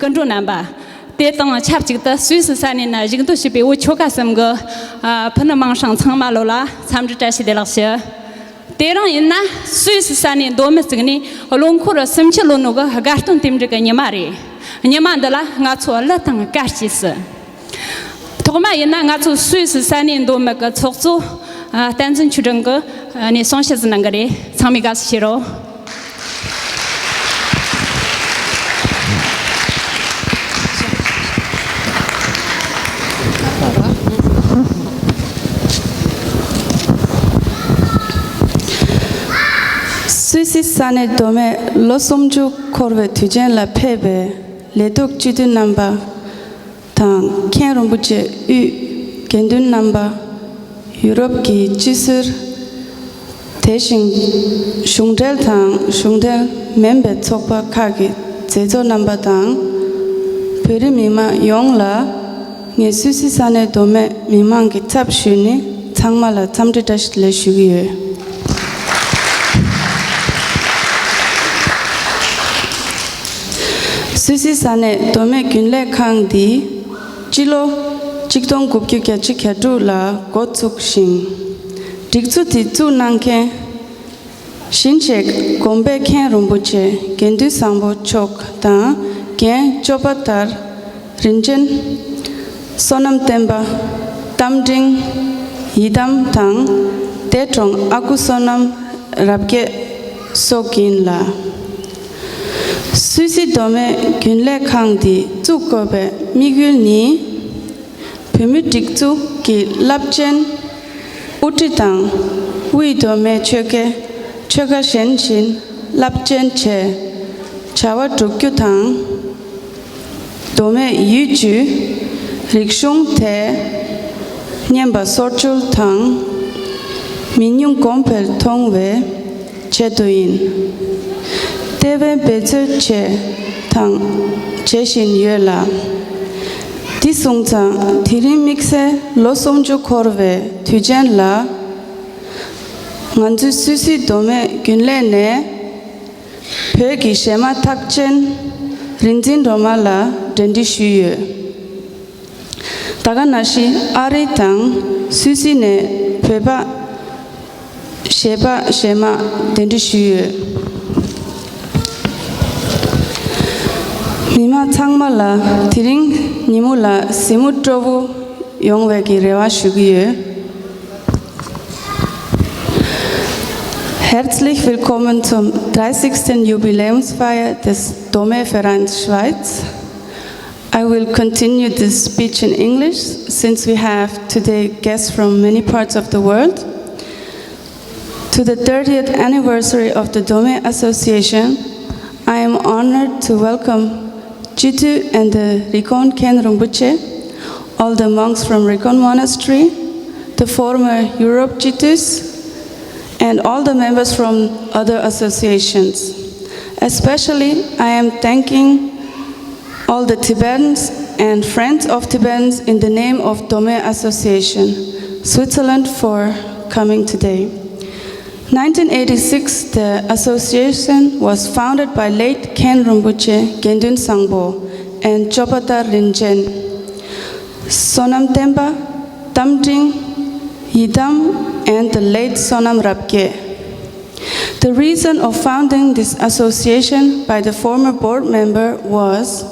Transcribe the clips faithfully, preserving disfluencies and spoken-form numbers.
སྐུ་མགྲོན་རྣམ་པ། དེ་དང་ཆབས་ཅིག་ཏུ་སུད་སི་ས་གནས་ན་བཞུགས་འདོད་བྱེད་པའི་བོད་ཆོལ་ཁ་གསུམ་གྱི་ཨ་ཕུ་ནུ་མིང་སྲིང་ཚང་མ་ལོ་ལ་འཚམས་འདྲི་བཀྲ་ཤིས་བདེ་ལེགས་ཞུ། དེ་རིང་ཡིན་ན་སུད་སི་ས་གནས་མདོ་སྨད་བརྩིགས་ནས་ལོ་འཁོར་སུམ་ཅུ་ལོན་ནོ་གི་དགའ་སྟོན་རྟེན་འབྲེལ་གྱི་ཉི་མ་རེད། ཉི་མ་འདི་ལ་ང་ཚོ་གླུ་དང་གར་སྐྱེས་སུ། ཐོག་མ་ཡིན་ན་ང་ཚོ་སུད་སི་ས་གནས་མདོ་སྨད་ཀྱི་ཚོགས་གཙོ་ཨ་བསྟན་འཛིན་ཆོས་སྒྲོན་གྱིས་ཨ་ནས་གསུང་བཤད་ཟིག་གནང་གི་རེད། ཚང་མས་དགའ་བསུ་ཞུ་རོགས། སུད་སི་ས་གནས་མདོ་སྨད་ལོ་སུམ་ཅུ་འཁོར་བའི་དུས་ཆེན་ལ་ཕེབས་པའི་ལས་སྡུག་སྤྱི་འཐུས་རྣམ་པ་དང་མཁན་རིན་པོ་ཆེ་དབུས་དགེ་འདུན་རྣམ་པ། ཡུ་རོབ་ཀྱི་སྤྱི་ཟུར། དེ་བཞིན་གཞུང་འབྲེལ་དང་གཞུང་འབྲེལ་མིན་པའི་ཚོགས་པ་ཁག་གི་མཛད་གཙོ་རྣམ་པ་དང་། བོད་རིགས་མི་མང་ཡོངས་ལ་ངས་སུད་སི་ས་གནས་མདོ་སྨད་མི་མང་གི་ཚབ་ཞུས་ནས་ཚང་མ་ལ་འཚམས་འདྲི་བཀྲ་ཤིས་བདེ་ལེགས་ཞུ་གི་ཡོད། སུད་སི་ས་གནས་མདོ་སྨད་རྒྱུན་ལས་ཁང་འདི་སྤྱི་ལོ་ཆིག་སྟོང་དགུ་བརྒྱ་གྱ་གཅིག་གྱ་དྲུག་ལ་འགོ་བཙུགས་ཤིང་། སྒྲིག་འཛུགས་འདི་བཙུགས་གནང་མཁན་ཞིན་ཅེག་དགོན་པའི་མཁན་རིན་པོ་ཆེ་དགེ་འདུན་བཟང་པོ་མཆོག་དང་རྒན་ཅོ་པ་ཐར་རིན་ཆེན། བསོད་ནམས་བསྟན་པ། རྟ་མགྲིན་ཡི་དམ་དང་འདས་གྲོངས་ཨ་ཁུ་བསོད་ནམས་རབ་རྒྱས་སོགས་ཡིན་ལ། སུད་སི་མདོ་སྨད་རྒྱུན་ལས་ཁང་འདི་བཙུགས་དགོས་པའི་དམིགས་ཡུལ་ནི། བོད་མིའི་སྒྲིག་འཛུགས་ཀྱི་རླབས་ཆེན་དབུ་ཁྲིད་དང་དབུས་མདོ་སྨད་ཆོལ་ཁའི་ཆོལ་ཁ་གཞན་བཞིན་རླབས་ཆེན་བྱས་བྱ་བ་བསྒྲུབ་རྒྱུ་དང་། མདོ་སྨད་ཡུལ་གྱི་རིག་གཞུང་དེ་སྙན་པ་སོར་ཆུད་དང་མི་ཉུང་གོང་འཕེལ་གཏོང་བའི་ཆེད་དུ་ཡིན། ལྟེ་བའི་འབད་རྩོལ་བྱས་དང་བྱེད་བཞིན་ཡོད་ལ། འདི་སོང་ཙང་དེ་རིང་དམིགས་བསལ་ལོ་སུམ་ཅུ་འཁོར་བའི་དུས་ཆེན་ལ། ང་ཚོའི་སུད་སི་མདོ་སྨད་རྒྱུན་ལས་ནས་བོད་ཀྱི་གཞས་མ་རྟགས་ཅན་རིག་འཛིན་སྒྲོལ་མ་ལགས་གདན་འདྲེན་ཞུས་ཡོད། ད་ག་ནང་བཞིན་ཨ་རི་དང་སུད་སི་ནས་བོད་པ་གཞས་པ་གཞས་མ་གདན་འདྲེན་ཞུས་ཡོད། མི་མང་ཚང་མ་ལ་དེ་རིང་ཉིན་མོ་ལ་གཟིགས་མོ་སྤྲོ་བོ་ཡོང་བའི་གི་རེ་བ་ཞུ་གི་ཡོད། Herzlich willkommen zum dreißigsten Jubiläumsfeier des Dome Vereins Schweiz. I will continue this speech in English since we have today guests from many parts of the world. To the thirtieth anniversary of the Dome Association, I am honored to welcome Chitu and the Rikon Khen Rinpoche, all the monks from Rikon Monastery, the former Europe Chitus, and all the members from other associations. Especially, I am thanking all the Tibetans and friends of Tibetans in the name of Dome Association, Switzerland, for coming today. Nineteen eighty-six, the association was founded by late Khen Rinpoche Gendun Sangpo and Chopatar Rinchen, Sonam Tenpa, Tamdring Yidam, and the late Sonam Rapke. The reason of founding this association by the former board member was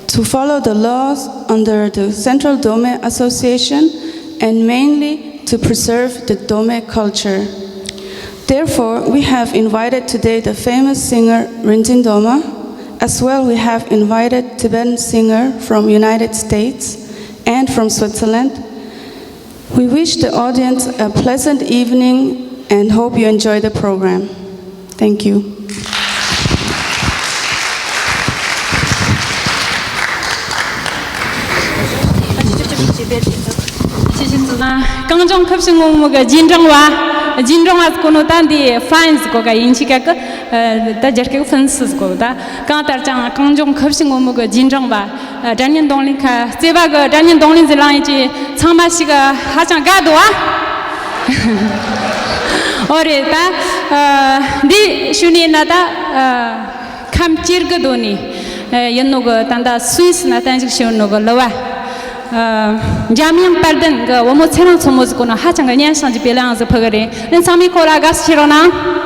to follow the laws under the Central Dome Association and mainly to preserve the Dome culture. Therefore, we have invited today the famous singer Rinzin Doma. As well, we have invited Tibetan singer from United States and from Switzerland. We wish the audience a pleasant evening and hope you enjoy the program. Thank you. གངས་ལྗོངས་ཁུ་བྱུག་སྔོན་མོ་གི་རྗེས་འབྲང་བ། རྗེས་འབྲང་བ་ཟེར་གོ་ནོ་ད་འདི་ཕན་ཟེར་གོ་ག་དབྱིན་ཇི་སྐད་གི། ད་རྒྱ་སྐད་གི་ཕན་སི་ཟེར་གོ་ད། གང་ལྟར་ཀྱང་གངས་ལྗོངས་ཁུ་བྱུག་སྔོན་མོ་གི་རྗེས་འབྲང་བ། སྒྲ་སྙན་རྡུང་ལེན་ཁ་རྩེ་བ་གི་སྒྲ་སྙན་རྡུང་ལེན་ཟེར་ལང་ཡིན་གྱི་ཚང་མ་ཞིག་ཧ་ཅང་དགའ་འདུག་ཨ། ཨོ་རེད་ད། འདི་ཞུ་ནས་ན་ད། ཁམས་སྐྱེ་རྒུ་དོ་ནས། ཡིན་ནོ་གི་ད་ལྟ་སུད་སི་ན་བརྟན་བཞུགས་ཞུ་ནོ་གི་ལི་བ། འཇམ་དབྱངས་དཔལ་ལྡན་གི་བུ་མོ་ཚེ་རིང་མཚོ་མོ་ཟིག་གོ་ནོ་ཧ་ཅང་གི་སྙན་ཞིང་གི་པེ་ལང་ཟིག་ཕུ་གི་རེད། ཨེ་ཚང་མས་ཁོ་ལ་དགའ་བསུ་ཞུ་རོགས་གནང་།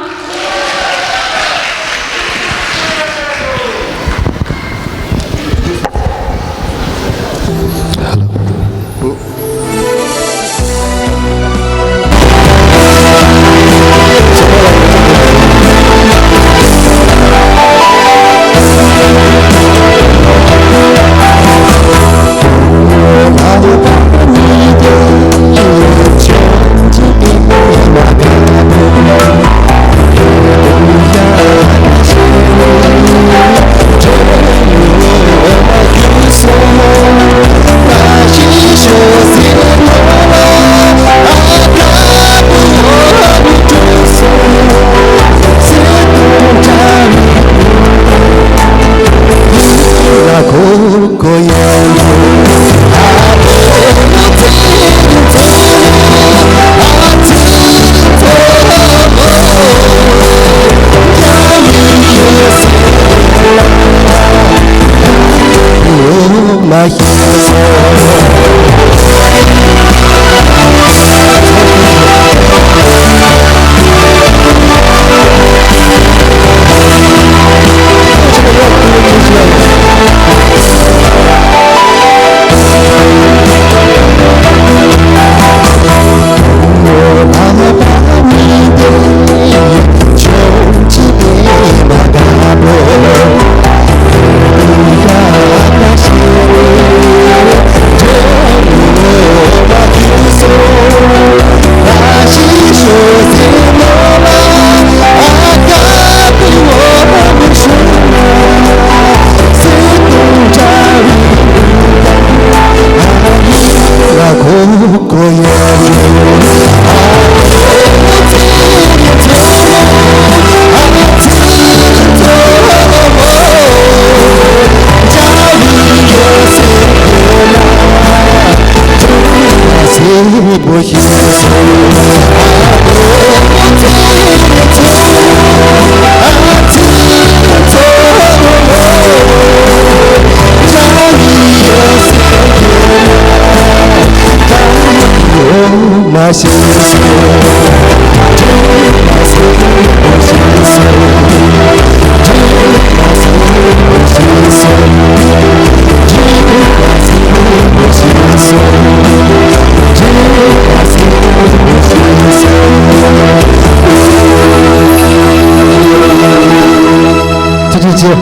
ཐུགས་རྗེ་ཆེ།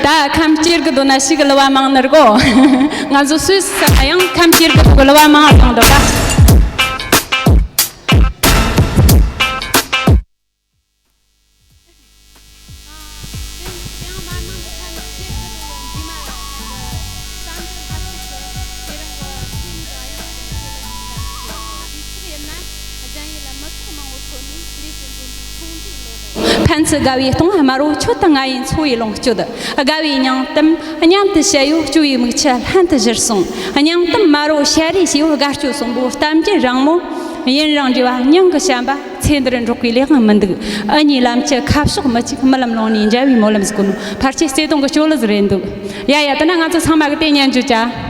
ད་ཁམས་སྐྱེར་གི་འདུག་ན་ཞིག་གི་ལུ་བ་མང་ནི་རྒོ། ང་ཚོ་སུད་སི་ས་ཡང་ཁམས་སྐྱེར་གི་འདུག་གི་ལུ་བ་མང་ཡོང་འདུག་ག། ཕན་ཚུན་དགའ་བའི་གཏོང་དམར་བོ་ཁྱོད་དང་ང་ཡི་འཚོ་བའི་ལོངས་སྤྱོད། དགའ་བའི་སྙིང་གཏམ་མཉམ་དུ་བཤད་ཡོད་སྐྱོ་བའི་མིག་ཆུ་ལྷན་དུ་བཞུར་སོང་། སྙིང་གཏམ་དམར་བོ་ཤ་རུས་ཞེའོ་དགའ་སྐྱོ་གསུམ་པོ་གཏམ་རྒྱུད་རིང་མོ་ཡུན་རིང་འདྲིས་པ་མྱིང་གི་བྱམས་པ། ཚེ་འདིར་འགྲོགས་པའི་ལས་དབང་མི་འདུག་ཨ་ནི་ལམ་གྱི་ཁ་ཕྱོགས་མི་གཅིག་རྨི་ལམ་ལོང་ནས་འཇའ་བའི་སྨོན་ལམ་ཟེར་གོ་ནོ་ཕལ་ཆེར་བརྩེ་དུང་གི་སྤྱོད་ལུགས་ཟིག་རེད་འདུག་ཡ་ཡ། དེ་ན་ང་ཚོ་ཚང་མ་གི་དེ་ཉན་རྒྱུ་ཅ།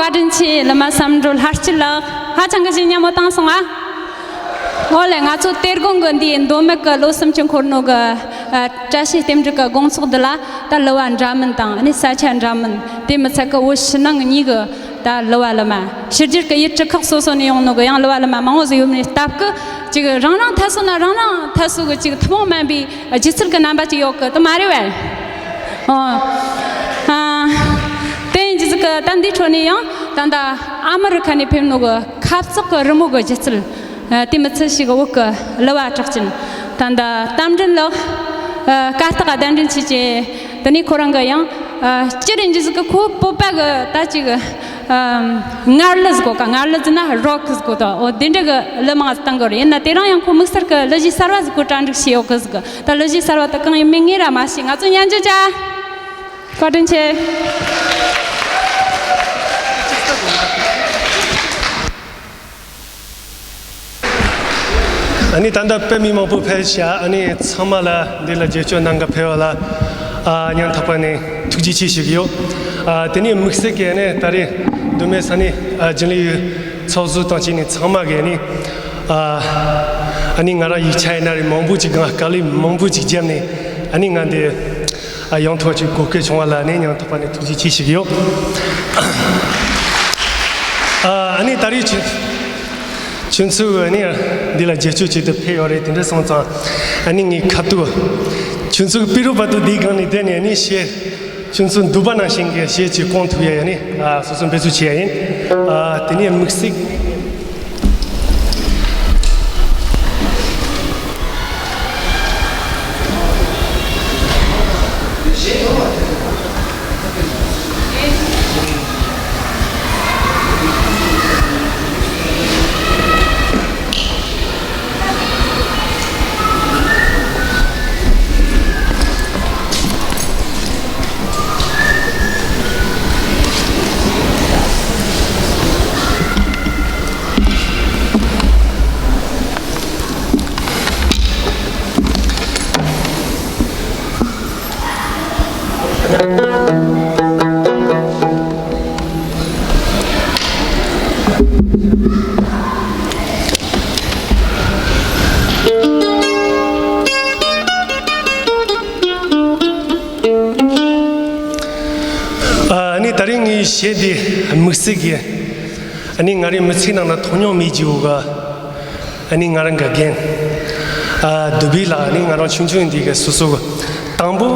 བཀའ་དྲིན་ཆེ། བླ་མ་བསམ་གྲུབ་ལྷ་སྐྱིད་ལགས། ཧ་ཅང་གི་ཞིག་མཉམ་པོ་བཏང་སོང་ཨ། ཨོ་ལེ། ང་ཚོ་དེ་དགོང་གི་འདིའི་མདོ་སྨད་ཀྱི་ལོ་སུམ་ཅུ་འཁོར་ནོ་གི་ཨ་བཀྲ་ཤིས་རྟེན་འབྲེལ་གྱི་དགོང་ཚོགས་འདི་ལ་ད་གླུ་བ་འདྲ་མིན་དང་ཨ་ནི་ས་ཆ་འདྲ་མིན། དེ་མི་ཚད་ཀྱི་བོད་ཕྱི་ནང་གཉིས་ཀྱི་ད་གླུ་བ་གླུ་མ། ཕྱི་རྒྱལ་གྱི་ཡུལ་གྲུ་ཁག་སོ་སོ་ནས་ཡོང་ནོ་གི་ཡང་གླུ་བ་གླུ་མ་མང་བོ་ཟིག་ཡོད་ནི་སྟབས་ཀྱིས་ཅིག་རང་རང་ཐད་སོ་ན་རང་རང་ཐད་སོ་གི་ཅིག་ཐུན་མོང་མིན་པའི་སྒྱུ་རྩལ་གྱི་རྣམ་པ་ཅིག་ཡོད་གི། དེ་མ་རེད་བས། ཨོ། ཨ། དེ་ཡིན་གྱི་ཟིག་གི་ད་འདི་འཕྲོ་ནས་ཡང་ད་ལྟ་ཨ་མི་རི་ཁ་ནས་ཕེབས་ནོ་གི་ཁ་བཙོག་གི་རི་མོ་གི་སྒྱུ་རྩལ། ཨ། དེ་མི་ཚད་ཞིག་བོད་གི་གླུ་བ་གྲགས་ཅན། ད་ལྟ་རྟ་མགྲིན་ལགས། ཨ། བཀའ་རྟགས་གདན་འདྲེན་བྱས་བྱས། དེ་ནས་ཁོ་རང་གི་ཡང་། ཨ། སྤྱིར་ཡིན་གྱི་ཟིག་གི་ཁོ་བོད་པ་གི་ད་ཅིག་ཨ། ངར་གླུ་ཟིག་གོ་ཀ་ངར་གླུ་ཟིག་ན་རོག་ཟིག་གོ་ད། འོ་དེ་འདྲ་གི་གླུ་མང་ཟིག་བཏང་གི་རེད། ཡིན་ན་དེ་རིང་ཡང་ཁོ་དམིགས་བསལ་གི་གླུ་གཞས་གསར་བ་ཟིག་གོ་གྲ་སྒྲིག་བྱས་ཡོད་གི་ཟིག་ད་གླུ་གཞས་གསར་བ་དེ་གང་ཡིན་མིན་ངས་ར་མ་ཤེས། ང་ཚོ་མཉམ་འཇོག་བྱ། བཀའ་དྲིན་ཆེ། ཨ་ནི་ད་ལྟ་དཔེ་མི་མང་པོ་ཕེབས་ཤག་ཨ་ནི་ཚང་མ་ལ་འདི་ལ་རྒྱབ་སྐྱོར་གནང་ག་ཕེབས་པ་ལ་ཨ་སྙིང་ཐག་པ་ནས་ཐུགས་རྗེ་ཆེ་ཞུ་གི་ཡོད། ཨ་དེ་ནས་དམིགས་བསལ་གྱི་ཨ་ནི་ད་རེས་མདོ་སྨད་ས་གནས་ཨ་རྒྱུན་ལས་ཚོགས་ཟུར་དང་བཅས་ནས་ཚང་མ་གི་ཨ་ནི་ཨ་ཨ་ནི་ང་རང་ཡིག་ཆ་ཡིན་ན་རེད། མང་པོ་ཅིག་གང་དཀའ་ལས་མང་པོ་ཅིག་བརྒྱབ་ནས་ཨ་ནི་ང་འདི་ཨ་ཡོང་ཐུབ་པ་ཅིག་གོ་སྐབས་བྱུང་བ་ལ་ཨ་ནི་སྙིང་ཐག་པ་ནས་ཐུགས་རྗེ་ཆེ་ཞུ་གི་ཡོད། ཨ་ཨ་ནི་ད་རེས་ཆུ། ཁྱོད་ཚོས་ཨ་ནི་འདི་ལ་རྒྱབ་སྐྱོར་བྱེད་དུ་ཕེབས་ཡོད་རེད། དེ་འདྲ་སོང་ཙང་ཨ་ནི་ངའི་ཁ་ཐུག་ཁྱོད་ཚོའི་པི་རུ་བ་ཏུ་འདིའི་སྒང་ནས་བསྡད་ནས་ཨ་ནི་གཞས་ཁྱོད་ཚོ་འདོད་པ་ནང་བཞིན་གྱི་གཞས་ཅིག་བསྐོང་ཐུབ་ཡ་ཡ་ནི་ཨ་སོ་སོ་འབད་རྩོལ་བྱེད་ཡ་ཡིན། ཨ་དེ་ནས་དམིགས་བསལ། ཨ་ནི་ད་རིང་ངའི་གཞས་འདི་དམིགས་བསལ་གྱི་ཨ་ནི་ང་རའི་མི་ཚེའི་ནང་ན་མཐོང་མྱོང་མེད་རྒྱུ་ག་ཨ་ནི་ང་རང་གི་རྒན་ཨ་དུ་བི་ལགས། ཨ་ནི་ང་རང་ཆུང་ཆུང་འདི་གི་སོ་སོ་གི་དང་པོ་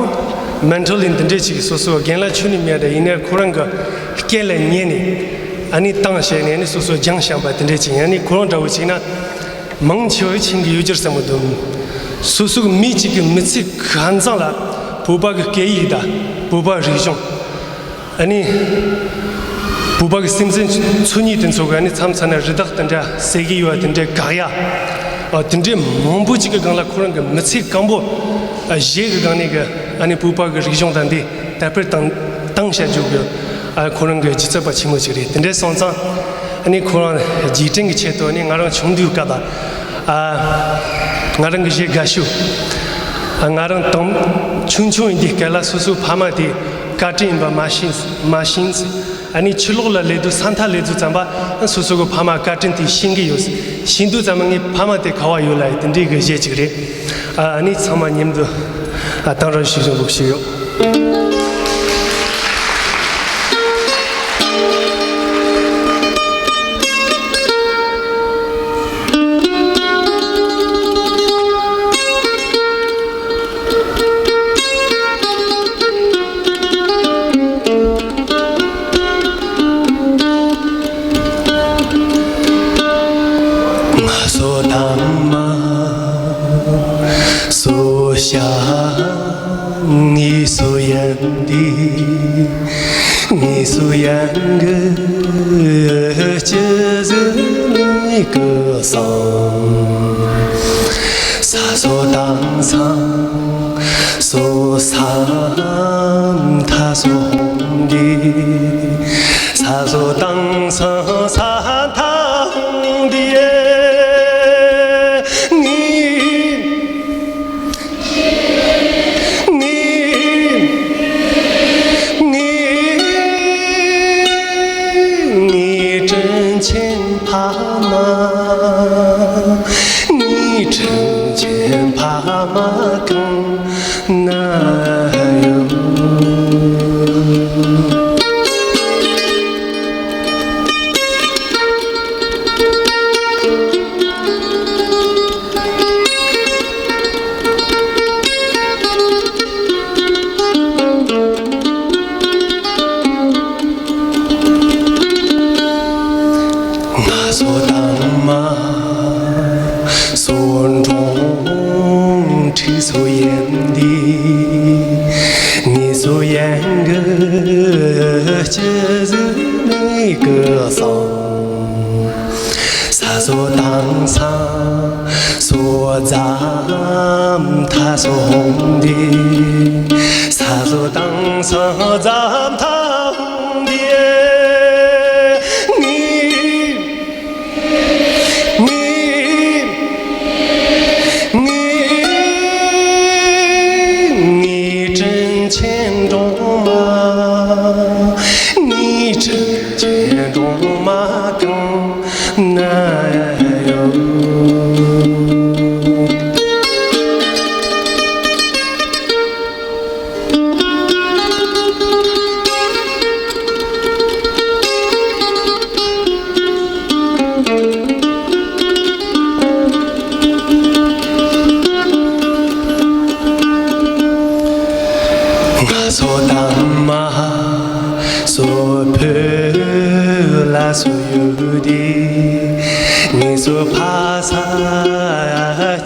མེན་ཊོར་ལིན་འདི་འདྲས་ཅིག་སོ་སོ་རྒན་ལགས་ཁྱོན་ནས་མེད་རེད། ཡིན་ནའི་ཁོ་རང་གི་སྐད་ལ་ཉན་ནས་ཨ་ནི་བཏང་བྱས་ནས་ཨ་ནི་སོ་སོ་སྦྱངས་བཞག་པ་དེ་འདྲས་ཅིག་ཡིན། ཨ་ནི་ཁོ་རང་འདྲ་བོ་ཅིག་ན་མང་ཆེ་བ་ཕྱིན་གི་ཡོད་རྒྱུར་བསམ་གི་འདུག་སོ་སོ་གི་མི་གཅིག་གི་མི་ཚེ་གང་ཚང་ལ་བོད་པ་གི་སྐད་ཡིག་དང་བོད་པ་རིག་གཞུང་། ཨ་ནི། བོད་པ་གི་སེམས་ཅན་འཚོལ་སྙིང་དེ་ཚོ་གི་ཨ་ནི་མཚམས་མཚམས་ན་རི་དྭགས་དེ་འདྲ་ཟ་གི་ཡོད་པ་དེ་འདྲ་བཀག་ཡ། ཨ་དེ་འདྲའི་མང་པོ་ཅིག་གི་སྒང་ལ་ཁོ་རང་གི་མི་ཚེ་གང་པོ་ཨ་གཞས་གི་སྒང་ནས་གི་ཨ་ནི་བོད་པ་གི་རིག་གཞུང་དང་འདི་དར་སྤེལ་བཏང་བཏང་བྱ་རྒྱུ་གི་ཨ་ཁོ་རང་གི་སྒྱུ་རྩལ་པ་ཆེན་མོ་ཅིག་རེད། དེ་འདྲ་སོང་ཙང་ཨ་ནི་ཁོ་རང་རྗེས་དྲན་གི་ཆེད་དུ་ཨ་ནི་ང་རང་ཆུང་དུས་སྐབས་ལ་ཨ་ང་རང་གི་གཞས་དགའ་ཤོས་ཨ་ང་རང་དང་ཆུང་ཆུང་ཡིན་དུས་སྐབས་ལ་སོ་སོའི་ཕ་མ་དེ་བཀའ་དྲིན་ཡིན་པ་མ་ཤེས་མ་ཤེས། ཨ་ནི་ཕྱི་ལོགས་ལ་སླེབས་དུས་ས་མཐའ་སླེབས་དུས་ཙམ་པ་སོ་སོ་གི་ཕ་མ་བཀའ་དྲིན་དེ་ཤེས་ཀྱི་ཡོད། ཤེས་དུས་ཙམ་པ་ངའི་ཕ་མ་དེ་ག་བ་ཡོད་ལ་ཡི་དེ་འདྲའི་གི་གཞས་ཅིག་རེད། ཨ་ཨ་ནི་ཚང་མ་མཉམ་དུ་ཨ་གཏང་རོགས་ཞུ་ཞུ་འབོད་ཞུས་ཡོད། ང་སོ་དང་མ་སོ་ཤ་ངའི་སོ་ཡན་དི། ངའི་སུ་ཡང་གི་ཅི་ཟིག་གི་སང་ས་སོ་དང་སང་སོ་ས་མཐའ་སོ་ཧོང་གི་ས་སོ་དང་སང་ས་མཐའ་ཧོང་གི་ངའི། ངའི། ངའི། སུ་ཡིན་འདི། ངེས་སུ་ཡན་གི་ཅི་ཟིག་མེད་གི་སང་། ས་སོ་དང་ས་སོ་ཛམ་ཐ་སོ་འདི། ས་སོ་དང་ས་ཛམ་ཐ་འདི། ངེས། ངེས། ངེས། ངེས་དྲིན་ཆེན་སྒྲོལ་མ། ངེས་དྲིན་ཆེན་སྒྲོལ་མ་གང་ན་ཡོད། ང་སོ་དང་མ་སོ་བོད་ལ་སོ་ཡོད་དེ། ངེས་སོ་ཕ་ས་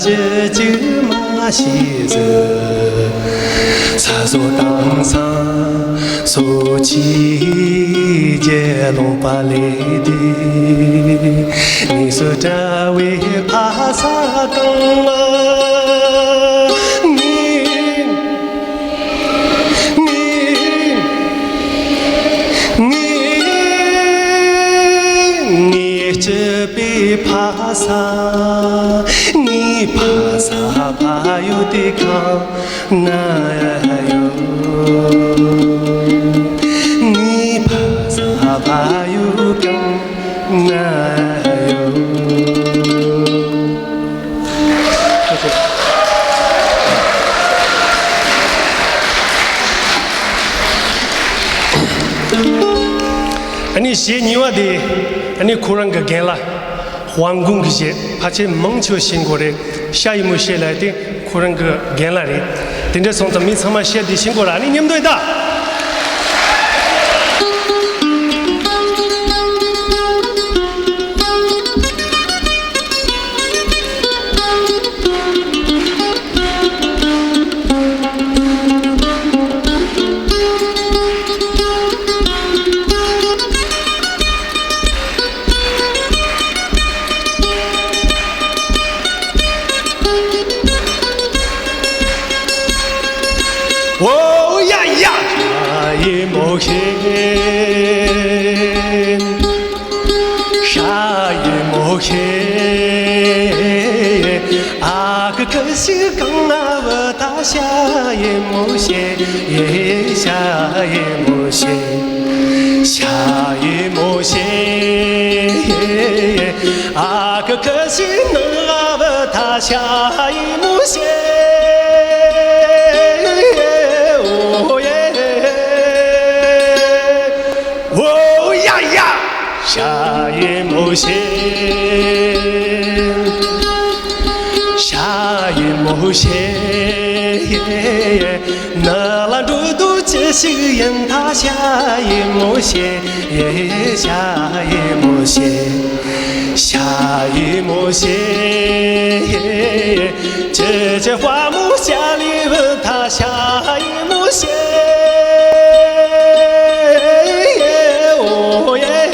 ཅི་ཅི་མ་ཤེས་ཟེར། ས་སོ་དང་ས་སོ་ཆི་རྒྱལ་ལུང་པ་ལས་དེ། ངེས་སོ་དྲ་བའི་ཕ་ས་དང་། ངེས། ངེས། ངེས། ངེས་སྐྱིད་པའི་ཕ་ས། ངའི་ཕ་ས་ཕ་ཡུལ་དེ་གང་ན་ཡོད། ངའི་ཕ་ས་ཕ་ཡུལ་གང་ན་ཡོད། ཨ་ནི་གཞས་གཉིས་པ་དེ། ཨ་ནི་ཁོ་རང་གི་རྒན་ལགས་དབང་ཀུན་གྱི་གཞས་ཕལ་ཆེར་མང་ཆེ་བ་ཤེས་དགོས་རེད། ཤ་ཡི་མོ་གཞས་ལ་དེ་ཁོ་རང་གི་རྒན་ལགས་རེད། དེ་འདྲ་སོང་ཙང་མི་ཚང་མ་གཞས་འདི་ཤེས་དགོས་ར། ཨ་ནི་མཉམ་དུ་ཡིན་ད། ཨོ་ཡ་ཡ། ཤ་ཡི་མོ་ཤེ། ཤ་ཡི་མོ་ཤེ། ཨ་ཁུ་ཁུ་ཤི་གང་ང་བུ་ད། ཤ་ཡི་མོ་ཤེ། ཤ་ཡི་མོ་ཤེ། ཤ་ཡི་མོ་ཤེ། ཨ་ཁུ་ཁུ་ཤི་ནང་ང་བུ་ད། ཤ་ཡི་མོ་ཤེ། ཨོ་ཡེ། ཨོ་ཡ་ཡ། ཤ་ཡི་མོ་ཤེ། ཤ་ཡི་མོ་ཤེ། ནི་ལ་འགྲོ་དུས་ཅི་ཞིག་ཡིན་ད། ཤ་ཡི་མོ་ཤེ། ཤ་ཡི་མོ་ཤེ། ཤ་ཡི་མོ་ཤེ། ཅི་ཅི་དཔའ་མོ་ཤ་ལི་བུ་ད། ཤ་ཡི་མོ་ཤེ། ཨོ་ཡེ།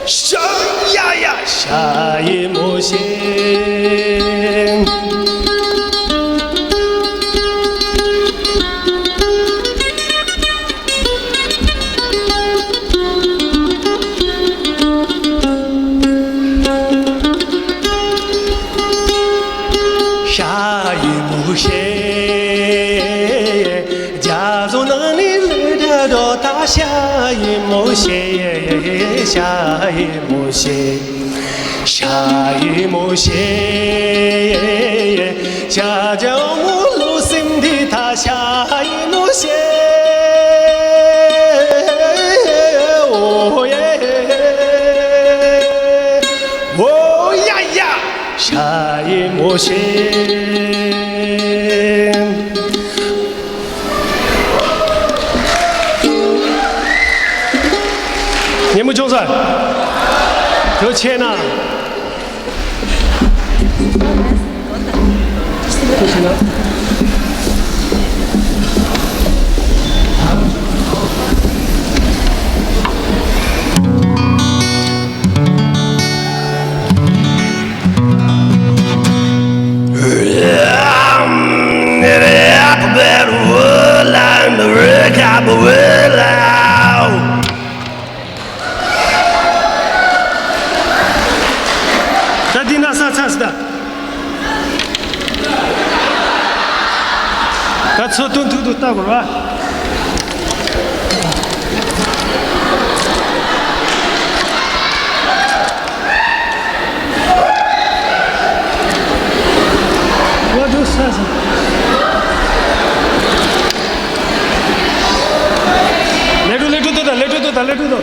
ཤ་ཡ་ཡ། ཤ་ཡི་མོ་ཤེ། ཤ་ཡི་མོ་ཤེ། རྒྱ་མཚོ་ནང་ནས་ལུད་འགྲོ་ད། ཤ་ཡི་མོ་ཤེ། ཤ་ཡི་མོ་ཤེ། ཤ་ཡི་མོ་ཤེ། ཤ་ཇ་མོ་ལོ་སིམ་འདི་ད། ཤ་ཡི་མོ་ཤེ། ཨོ་ཡེ། ཨོ་ཡ་ཡ། ཤ་ཡི་མོ་ཤེ། ཉན་མོ་ཅུང་ཟ། དེ་ཆེ་ན། ད་འདི་ན་ས་ཚ་སི་ད། ད་ཚོ་དོན་ཐུག་ཏུ་ལྟ་དགོས་ར། What do you say? ལེ་ཀྲུ་ལེ་ཀྲུ་ཏོ་ད་ལེ་ཀྲུ་ཏོ་ད་ལེ་ཀྲུ་ཏོ།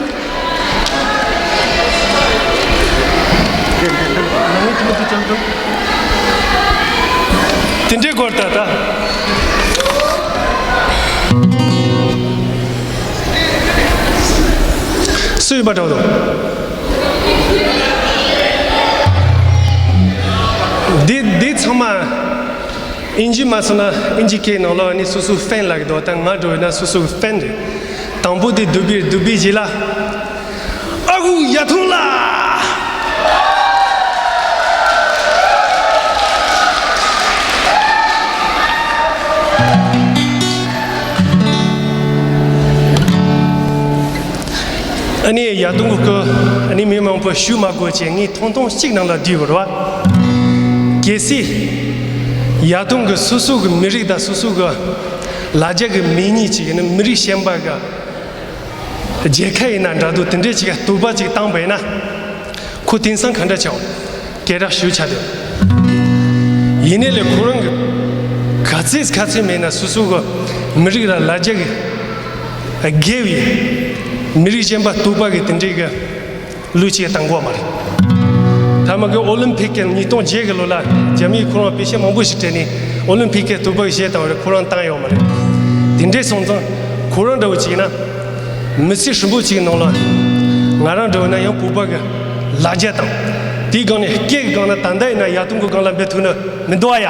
དེ་འདྲའི་སྐོར་ད་ད། སུས་པ་འདྲ་བོ་དང་། འདི་འདི་ཚང་མ་ཨིན་ཇི་མ་སོང་ན་ཨིན་ཇི་སྐད་ནང་ལ་ནི་སོ་སོའི་ཧྥན་ལབ་ཀྱི་འདུག་ད་ང་འདྲ་བོ་ཡིན་ན་སོ་སོའི་ཧྥན་རེད། དང་པོ་དེ་དུ་བིར་དུ་བིར་རྗེས་ལ། ཨ་ཁུ་ཡ་ཐུང་ལ། ཨ་ནི་ཡ་ཐུང་གི་སྐུ། ཨ་ནི་མི་མང་པོ་ཞུ་མ་དགོས་ཅེས་ངས་ཐུང་ཐུང་གཅིག་ནང་ལ་བསྡུས་པ་རེད་བ། གལ་སྲིད་ཡ་ཐུང་གི་སོ་སོ་གི་མི་རིགས་དང་སོ་སོ་གི་ལ་རྒྱ་གི་མི་ཉིད་ཅིག་ཡིན་ན་མི་རིགས་གཞན་པ་གི་རྒྱལ་ཁབ་ཡིན་ན་འདྲ་འདུག་དེ་འདྲས་ཅིག་ག་དོགས་པ་ཅིག་བཏང་པ་ཡིན་ན། ཁོ་དེང་སང་ག་འདྲ་ཆགས། སྐད་གྲགས་ཞུ་ཆ་དེ། ཡིན་ནའི་ལས་ཁོ་རང་གི་ག་ཚད་ག་ཚད་མེད་ན་སོ་སོ་གི་མི་རིགས་ལ་ལ་རྒྱ་གི་དགེ་བའི་མི་རིགས་གཞན་པ་དོགས་པ་གི་དེ་འདྲས་གི་ལུས་ཅིག་བཏང་གོ་མ་རེད། ཐ་མ་གི་ཨོ་ལིམ་ཕིག་གི་ཉིས་སྟོང་བརྒྱད་གི་ལོ་ལ་རྒྱ་མིས་ཁོ་རང་དཔེ་ཆ་མང་པོ་ཞིག་སྤྲད་ནས་ཨོ་ལིམ་ཕིག་གི་དོགས་པ་གི་གཞས་བཏང་བ་རེད། ཁོ་རང་བཏང་ཡོད་མ་རེད། དེ་འདྲས་སོང་ཙང་ཁོ་རང་འདྲ་བོ་ཅིག་ཡིན་ན། མི་ཚེ་ཧྲིལ་པོ་ཅིག་ནང་ལ་ང་རང་འདྲ་བོ་ན་ཡང་བོད་པ་གི་ལ་རྒྱ་དང་། དེའི་སྒང་ནས་སྐད་ཀྱི་སྒང་ན་ད་ལྟ་ཡིན་ན་ཡ་ཐུང་གི་སྒང་ལ་འབད་ཐུབ་ན་མི་འདུག་ཨ་ཡ།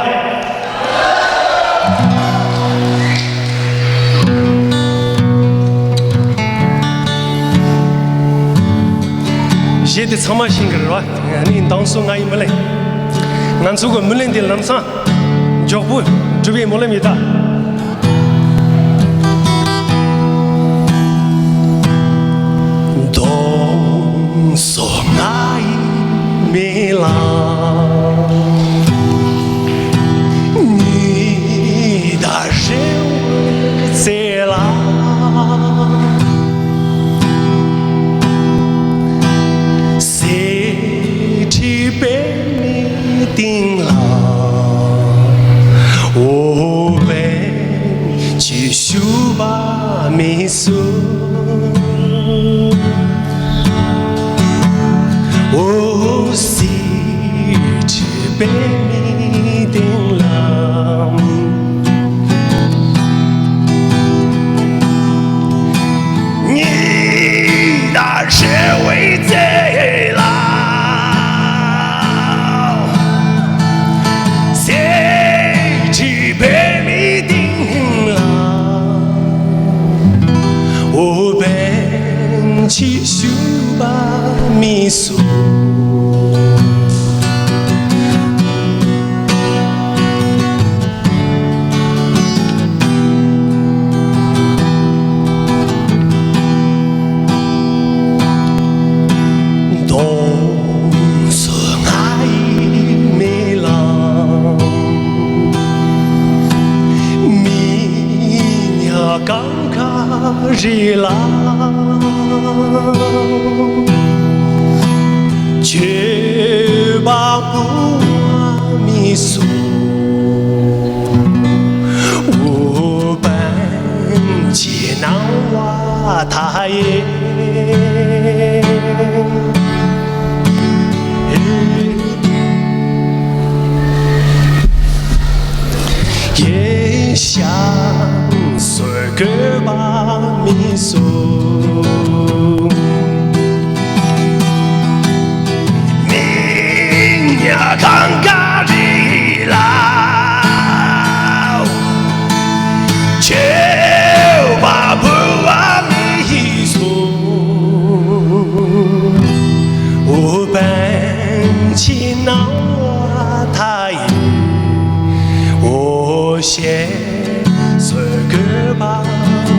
གཞས་དེ་ཚང་མ་ཤེས་ཀྱི་རེད་བ། ཨ་ནི་མདང་སོ་ང་ཡི་མི་ལེན། ང་ཚོ་གི་མི་ལེན་དེ་ལམ་སང་མགྱོགས་པོ་འགྲུབ་པའི་སྨོན་ལམ་ཡོད་ད། མདང་སོ་ང་ཡི་མི་ལ། ཉི་ཟླ་རེ་བའི་རྩེ་ལ། གསེར་ཁྲི་པདྨའི་སྟེང་ལ། འོ་བན་གྱི་ཤུ་བ་མི་སུ། འོ་གསེར་ཁྲི་པདྨའི་སྟེང་ལ། ཉི་ཟླ་རེ་བའི་རྩེ་ལ། གསེར་ཁྲི་པདྨའི་སྟེང་ལ། འོ་བན་གྱི་ཤུ་བ་མི་སུ། མདང་སོ་ང་ཡི་མི་ལ། མི་ཉག་གང་ག་རེ་ལ། ཁྱོད་བ་བུ་མི་སུ། འོ་བན་གྱི་སྣང་བ་མཐའ་ཡས། ཡེ་ཤ་སོ་གོས་པ་མི་སུ། མི་ཉག་གང་ག་རེ་ལ། མཐའ་ཡས་འོ་བྱེད་བཟོད་དགོས་པ་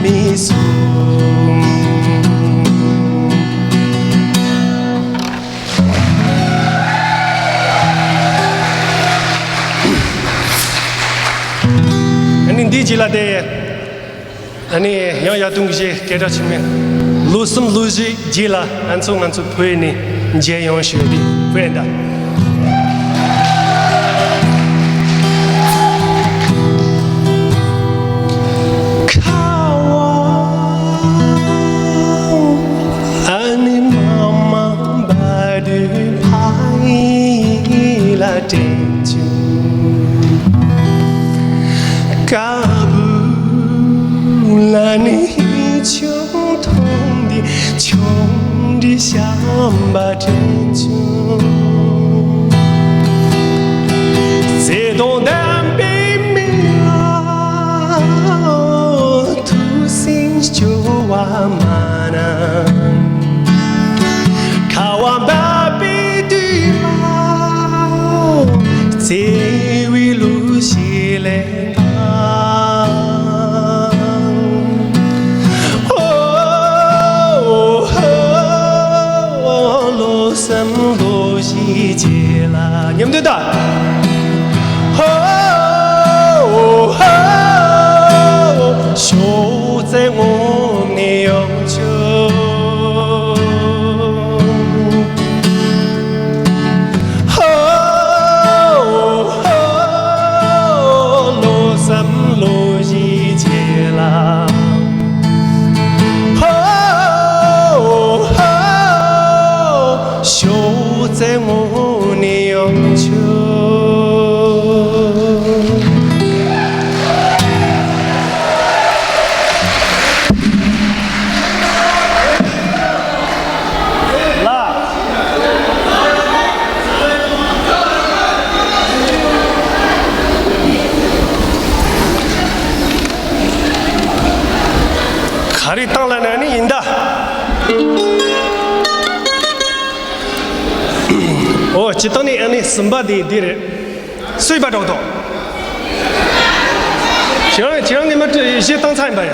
མི་གསུང་། ཨ་ནི་འདིའི་རྗེས་ལ་དེ། ཨ་ནི་ཡང་ཡར་ཐོན་གྱི་སྐད་གྲགས་ཆེན་མོའི་ལོ་གསུམ་ལོ་བཞིའི་རྗེས་ལ་ང་ཚོ་ང་ཚོ་བོད་ནས་མཇལ་ཡོང་ཞུ་བའི་བོད་ཟླ། ཁ་བ་ཨ་ནི་མ་མ་བ་དུ་ཕ་ཡི་ལ་དྲན་བྱུང་། ཀ་བུ་ལ་ནི་ཆུང་མཐོང་འདི་ཆུང་འདི་བྱམས་པ་དྲན་བྱུང་། བརྩེ་དང་ལྡན་པའི་མི་ལ་ཐུགས་སེམས་སྐྱོ་བ་མ་ན། ཁ་བ་འབབ་པའི་དུས་ལ་བརྩེ་བའི་ལུས་ཤིག་ལེན་དང་། ཨོ་ཧོ་ལོ་གསུམ་ལོ་བཞིའི་རྗེས་ལ། མཉམ་དུ་ད། ཧོ་ཧོ་ཤོག་རྩེ་ངོམ་ནས་ཡོང་ཆོག། ཧོ་ཧོ་ལོ་གསུམ་ལོ་བཞིའི་རྗེས་ལ། ཧོ་ཧོ་ཤོག་རྩེ་ངོམ་ནས་ཡོང་ཆོག། ག་རེ་བཏང་ལ་ན་ནི་ཡིན་ད། ཨོ་སྤྱི་བཏང་ནི་ཨ་ནི་གསུམ་པ་དེ་འདི་རེད། སུས་པ་གྲོགས་དོ། ཁྱེད་རང་ཁྱེད་རང་ནི་མ་གཞས་བཏང་ཚར་ཡིན་པ་ཡ།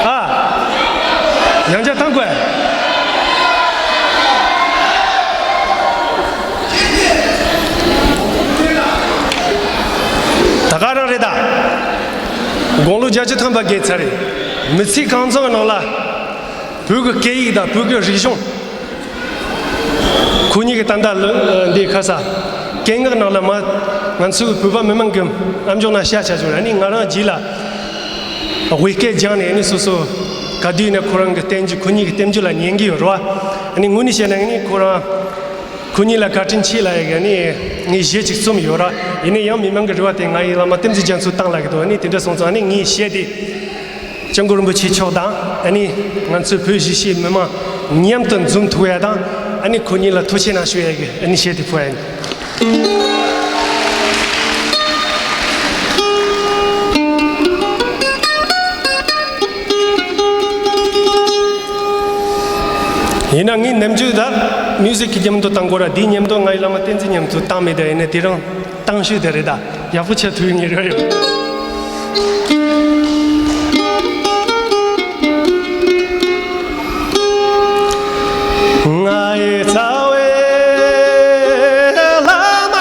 ཨ། ཡང་བསྐྱར་བཏང་དགོས། ད་ག་རང་རེད་ད། དགུང་ལོ་བརྒྱད་ཅུ་ཐམ་པ་བརྒལ་ཚར་རེད། མི་ཚེ་གང་ཚང་གི་ནང་ལ། བོད་ཀྱི་སྐད་ཡིག་དང་བོད་ཀྱི་རིག་གཞུང་། ཁོ་གཉིས་ཀྱི་ད་ལྟ་ལོ་འདི་ཁ་ས་སྐད་ངག་ནང་ལ་མ་ང་ཚོའི་བོད་པ་མི་མང་གི་ཨམ་ཅོག་ནང་ཤ་ཆ་བྱུང་ར་ནི་ང་རང་རྗེས་ལ་དབུས་སྐད་སྦྱངས་ནས་ནི་སོ་སོ་ག་དུས་ནས་ཁོ་རང་གི་བསྟན་རྒྱུ་ཁོ་གཉིས་ཀྱི་བསྟན་རྒྱུ་ལ་ཉན་གི་ཡོད་ར་བ། ནི་དངོས་གནས་བཤད་ན་ནི་ཁོ་རང་ཁོ་གཉིས་ལ་བཀའ་དྲིན་ཆེ་ལ་ཡ་གི་ནི་ངས་གཞས་ཅིག་རྩོམ་ཡོད་ར་ཡིན་ནའི་ཡང་མི་མང་གི་རེ་བ་དེ་ང་ཡི་བླ་མ་བསྟན་འཛིན་རྒྱ་མཚོ་བཏང་ལ་གི་འདུག་ནི་དེ་འདྲ་སོང་ཙང་ནི་ངས་གཞས་དེ། སྐྱབས་མགོན་རིན་པོ་ཆེ་མཆོག་དང་ཨ་ནི་ང་ཚོའི་བོད་གཞིས་བྱེས་མི་མང་མཉམ་དུ་འཛོམས་ཐུབ་ཡ་དང་ཨ་ནི་ཁོ་གཉིས་ལ་ཐུགས་རྗེ་གནང་ཞུ་ཡ་གི་ཨ་ནི་གཞས་དེ་ཕུལ་ཡ་ཡིན། ཡིན་ན་ངའི་ནམ་རྒྱུན་ད་མིའུ་ཟིག་གི་མཉམ་དུ་བཏང་དགོས་ར་དེའི་མཉམ་དུ་ང་ཡི་བླ་མ་བསྟན་འཛིན་མཉམ་དུ་བཏང་མེད་ད་ཡིན་ན་དེ་རང་། བཏང་ཤོས་དེ་རེད་ད། ཡག་པོ་བྱས་ཐུབ་ངེས་རེ་ཡོད། ང་ཡི་རྩ་བའི་བླ་མ་ལ།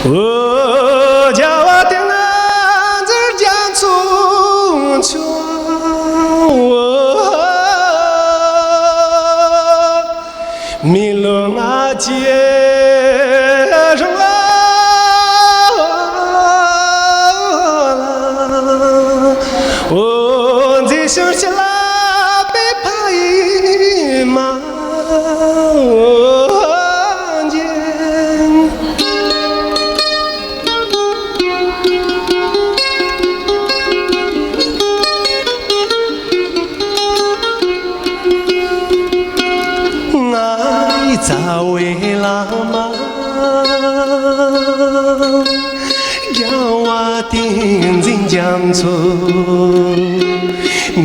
འོ་རྒྱལ་བ་ཏིང་འཛིན་རྒྱ་མཚོ་མཆོག། མི་ལོ་ལྔ་བཅུ་རིང་ལ། འོ་མཛེས་ཤིང་བྱི་ལ་པའི་ཕ་ཡི་མ། ང་ཡི་རྩ་བའི་བླ་མ། རྒྱལ་བ་ཏིང་འཛིན་རྒྱ། ཚོ།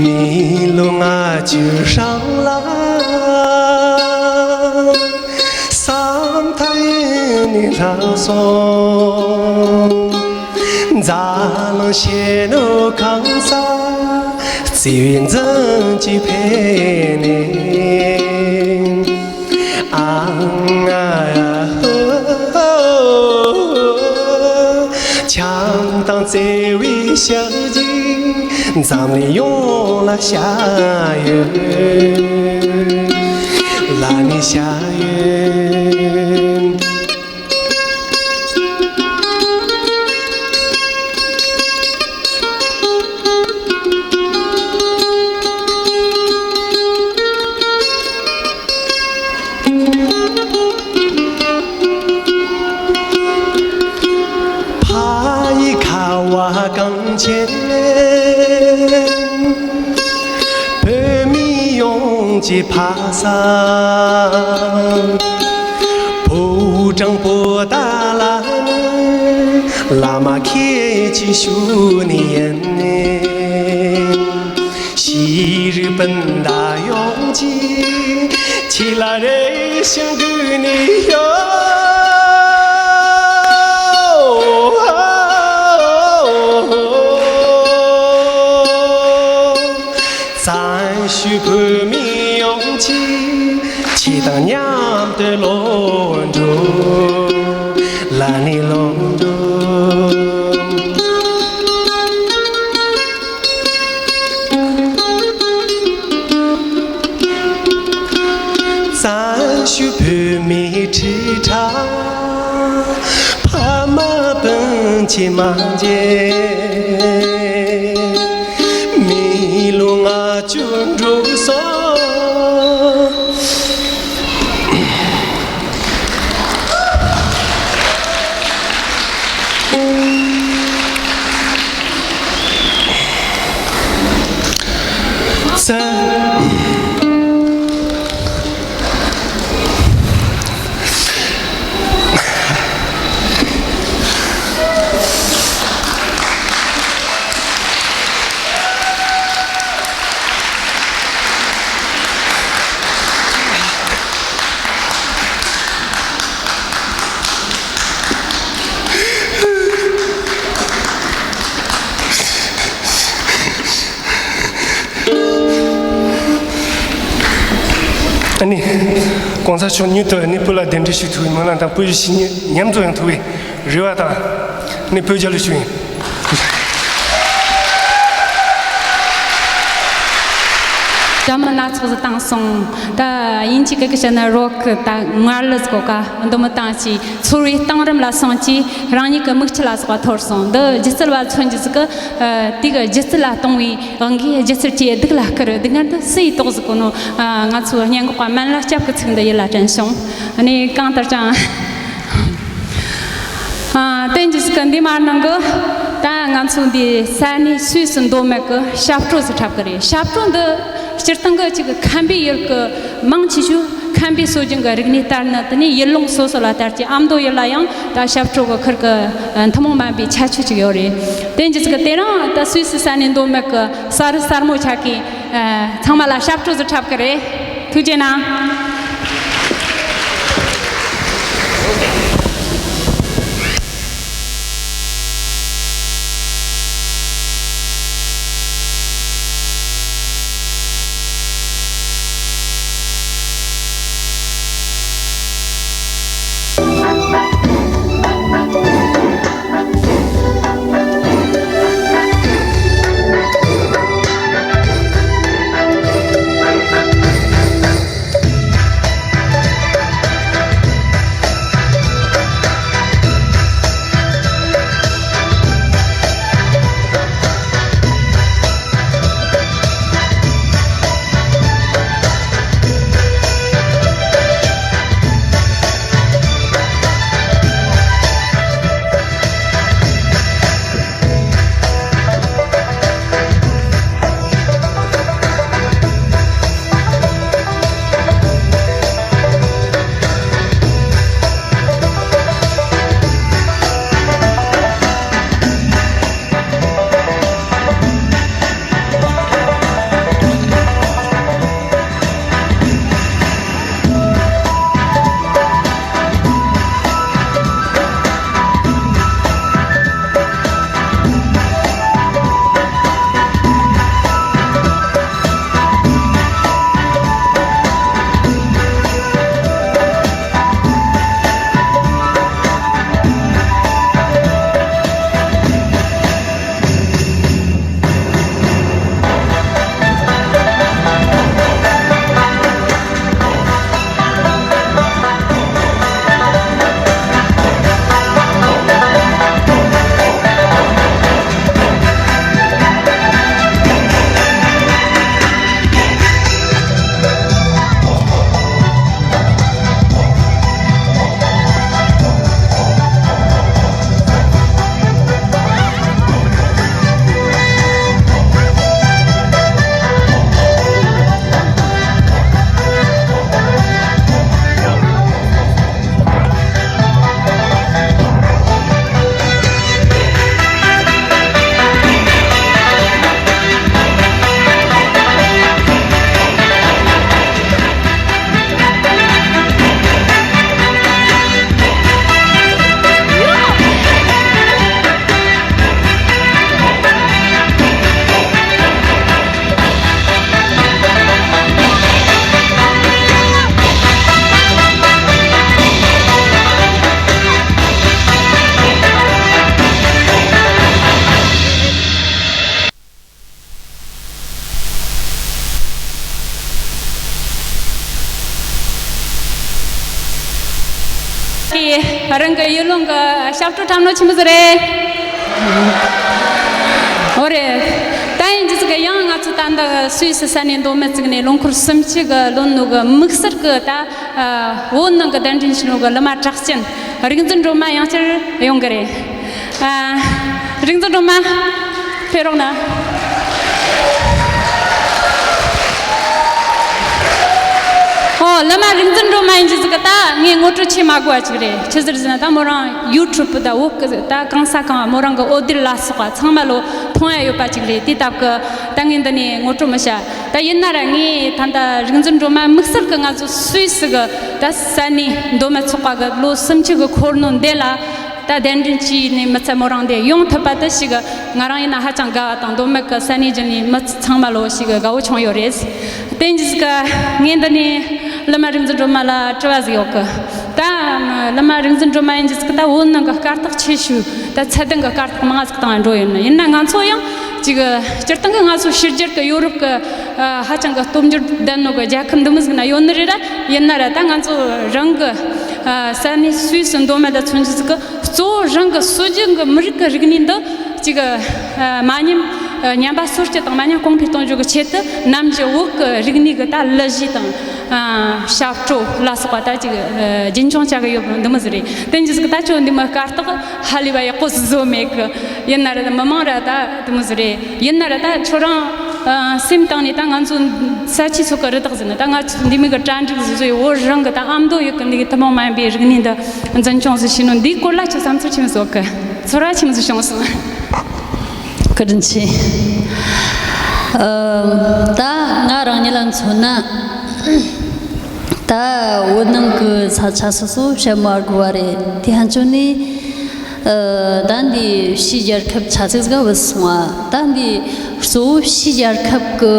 མི་ལོ་ལྔ་བཅུ་རིང་ལ་བསམ་ཐག་ཡེ་ནས་ལྷག་སོང་། འཛམ་གླིང་ཤེས་ནོ་གང་ས་བརྩེ་བའི་འཛིན་གྱིས་ཕེབས་ནས། ཨ་ང་ཡ་ཧོ། བྱམས་དང་བརྩེ་བའི་ཞལ་གྱིས་འཛམ་གླིང་ཡོངས་ལ་ཤར་ཡོད། ལ་ནི་ཤར་ཡོད། ཕ་ཡི་ཁ་བ་གངས་ཅན། བོད་མི་ཡོངས་ཀྱི་ཕ་ས། ཕོ་བྲང་པོ་ཏཱ་ལ་ནི། བླ་མ་ཁྱེད་ཀྱི་ཞུ་ནི་ཡིན། ཤེས་རིག་སྤུན་ཟླ་ཡོངས་ཀྱིས་ཁྱེད་ལ་རེ་ཞིག་འབུལ་ནི་ཡོད། བཙན་བྱོལ་བོད་མི་ཡོངས་ཀྱིས་ཁྱེད་དང་མཉམ་དུ་ལོག་འགྲོ། ལ་ནི་ལོག་འགྲོ། བཙན་བྱོལ་བོད་མིའི་ཁྲི་ཕྲག་ཕ་མ་སྤུན་མཆེད་མ་མཇལ། མི་ལོ་ལྔ་བཅུ་འགྲོ་སོང་། ཨ་ནི། གོང་ས་མཆོག་མྱུར་དུ་ཨ་ནི་བོད་ལ་གདན་འདྲེན་ཞུ་ཐུབ་པའི་སྨོན་ལམ་དང་། བོད་ཀྱི་བཤེས་གཉེན་མཉམ་འཛོམས་ཡོང་ཐུབ་པའི་རེ་བ་དང་། ཨ་ནི་བོད་རྒྱལ་ལོ་ཞུ་ཡིན། ད་མི་སྣ་ཚོགས་སུ་བཏང་སོང་། ད་དབྱིན་ཇི་སྐད་ཀྱི་བཤད་ན་རོགས་ཀྱི་ད་ངར་ལི་ཟིག་གོ་ཀ་འདི་མི་བཏང་ཅི། ཚོར་བའི་གཏིང་རིམ་ལ་སོང་ཅི། རང་ཉིད་ཀྱི་མིག་ཆུ་ལ་སོགས་པ་འཐོར་སོང་། འདི་སྒྱུ་རྩལ་བ་མཚོན་རྒྱུ་ཟིག་གི་ཨ་དེ་གི་སྒྱུ་རྩལ་ལ་གཏོང་བའི་དབང་གིས་སྒྱུ་རྩལ་གྱི་སྡུག་ལ་བསྐུར། སྡུག་བསྔལ་འདི་སུ་ཡིས་དོགས་ཟིག་གོ་ནོ། ཨ་ང་ཚོའི་སྙན་ངག་པ་སྨན་བླ་སྐྱབས་ཀྱི་ཚིག་འདི་ཡིད་ལ་དྲན་བྱུང་། ཨ་ནི་གང་ལྟར་ཀྱང་། ཨ་བསྟན་འཛིན་ཟིག་གི་འདི་མ་ནང་གི་ད་ང་ཚོ་འདི་ས་གནས་སུད་སི་མདོ་སྨད་གི་ཞབས་བྲོ་ཟིག་འཁྲབ་གི་རེད། ཞབས་བྲོ་འདི་སྤྱིར་བཏང་གི་ཅིག་གི་ཁམས་པའི་ཡུལ་གི་མང་ཆེ་ཤོས་ཁམས་པའི་སྲོལ་རྒྱུན་གི་རིག་གནས་ལྟར་ནི། དེ་ནས་ཡུལ་ལུང་སོ་སོ་ལ་ལྟར་གྱི་ཨ་མདོ་ཡུལ་ལ་ཡང་ད་ཞབས་བྲོ་གི་ཁུར་གི་ཨ་ཐུན་མོང་མིན་པའི་ཁྱད་ཆོས་ཅིག་ཡོད་རེད། དེ་འཇི་ཟིག་གི་དེ་རིང་ད་སུད་སི་ས་གནས་མདོ་སྨད་གི་གསར་རུ་གསར་མོ་ཆགས་གི་ཨ་ཚང་མ་ལ་ཞབས་བྲོ་ཟིག་འཁྲབ་གི་རེད། ཐུགས་རྗེ་གནང་། གིས་རང་གི་ཡུལ་ལུང་གི་ཞབས་བྲོ་འཁྲབ་ནོ་ཆི་མོ་ཟིག་རེད། འོ་རེད། ད་ཡིན་རྒྱུ་ཟིག་གི་ཡང་ང་ཚོ་ད་འདི་སུད་སི་ས་གནས་མདོ་སྨད་བཙུགས་ནས་ལོ་འཁོར་སུམ་ཅུ་གི་ལོན་ནོ་གི་དམིགས་བསལ་གི་ད་བོད་ནང་གི་གདན་འདྲེན་བྱས་ནོ་གི་གླུ་མ་གྲགས་ཅན་རིག་འཛིན་སྒྲོལ་མ་ཡང་བསྐྱར་ཡོང་གི་རེད། ཨ། རིག་འཛིན་སྒྲོལ་མ། ཕེབས་རོགས་གནང་། ཨོ། གླུ་མ་རིག་འཛིན་སྒྲོལ་མ་ཡིན་རྒྱུ་ཟིག་གི་ད་ངས་ངོ་སྤྲོད་བྱེད་མ་དགོས་པ་ཅིག་རེད། ཆི་ཟིག་རེད་ཟེར་ན་ད་མོ་རང་ཡུ་ཊུབ་ད་འོག་གི་ད་གང་ས་གང་མོ་རང་གི་འོད་སྡེར་ལ་སོགས་པ་ཚང་མ་ལོ་མཐོང་ཡ་ཡོད་པ་ཅིག་རེད། དེ་སྟབས་གི་ད་ངས་འདི་ནས་ངོ་སྤྲོད་མི་བྱ། ད་ཡིན་ན་ར་ངས་ད་ད་རིག་འཛིན་སྒྲོལ་མ་དམིགས་བསལ་གི་ང་ཚོ་སུད་སི་གི་ད་ས་གནས་མདོ་སྨད་ཚོགས་པ་གི་ལོ་སུམ་ཅུ་གི་འཁོར་ནོ་འདི་ལ། ད་གདན་འདྲེན་བྱས་ནས་མི་ཚད་མོ་རང་དེ་ཡོང་ཐུབ་པ་དེ་ཞིག་ང་རང་ཡིན་ན་ཧ་ཅང་དགའ་བ་དང་། མདོ་སྨད་ཀྱི་ས་གནས་རྒྱུན་ནས་མི་ཚང་མ་ལོ་ཞིག་དགའ་བོ་བྱུང་ཡོད་རེད། དེ་འཇིག་ག་ངས་འདི་ནས་གླུ་མ་རིག་འཛིན་སྒྲོལ་མ་ལ་དྲི་བ་ཟིག་ཡོད་གི། ད་གླུ་མ་རིག་འཛིན་སྒྲོལ་མ་ཡིན་རྒྱུ་ཟིག་ད་བོད་ནང་གི་སྐད་གྲགས་ཆེ་ཤོས་ད་ཚད་ལྡན་གྱི་སྐད་གྲགས་མང་ཟིག་བཏང་འགྲོ་ཡོད་ནི། ཡིན་ན་ང་ཚོ་ཡང་ཅིག་སྤྱིར་བཏང་གི་ང་ཚོ་ཕྱི་རྒྱལ་གྱི་ཡོ་རོབ་ཀྱི་ཧ་ཅང་གི་སྟོབས་འབྱོར་ལྡན་ནོ་གི་རྒྱལ་ཁབ་འདི་མོ་ཟིག་ན་ཡོད་ནི་རེད་ར། ཡིན་ན་ར་ད་ང་ཚོ་རང་གི་ས་གནས་སུད་སི་མདོ་སྨད་ད་མཚོན་རྒྱུ་ཟིག་གི་གཙོ་བོ་རང་གི་སྲོལ་རྒྱུན་གྱི་མི་རིགས་ཀྱི་རིག་གནས་འདི་ཅིག་མ་ཉམས། ཉམས་པ་སོར་ཆུད་དང་མ་ཉམས་གོང་འཕེལ་གཏོང་རྒྱུ་གི་ཆེད་དུ་ནམ་རྒྱུན་བོད་ཀྱི་རིག་གནས་ཀྱི་ད་གླུ་གཞས་དང་ཞབས་བྲོ་ལ་སོགས་པ་ད་ཅིག་རྒྱུན་འཁྱོངས་བྱ་གི་ཡོད་པ་འདི་མོ་ཟིག་རེད། དེ་འཇིག་ཟིག་ད་ཁྱོད་འདི་མོ་སྐད་གྲགས་ཧ་ལས་པ་ཡག་པོ་བཟོ་མེད་གི། ཡིན་ན་ར་ད་མི་མང་ར་ད་འདི་མོ་ཟིག་རེད། ཡིན་ན་ར་ད་ཁྱོད་རང་སེམས་གཏིང་ནས་ད་ང་ཚོ་ས་ཆའི་ཚོགས་ཀྱི་རི་དྭགས་ཟིན་ན་ད་ང་ཚོ་འདི་མོ་གི་གྲ་སྒྲིག་བཟོས་བོད་རང་གི་ད་ཨ་མདོ་ཡུལ་གི་འདི་གི་ཐུན་མོང་མ་ཡིན་པའི་རིག་གནས་འདི་འཛིན་སྐྱོང་ཟིག་བྱས་ནོ་འདིའི་སྐོར་ལ་ཁྱོད་བསམ་ཚུལ་ཆི་མོ་བཟོ་གི། ཚོར་བ་ཆི་མོ་ཟིག་བྱུང་སོང་། བཀའ་དྲིན་ཆེ། ཨ། ད་ང་རང་ཉིད་ལ་མཚོན་ན། ད་བོད་ནང་གི་ས་ཆ་སོ་སོ་བཤད་མ་དགོས་པ་རེད། དེ་ཧན་ཆོ་ནི། ཨ། ད་འདི་ཕྱིའི་རྒྱལ་ཁབ་ཆ་ཚིག་ཟིག་ག་བུད་སོང་བ། ད་འདི་གཙོ་བོ་ཕྱིའི་རྒྱལ་ཁབ་ཀྱི་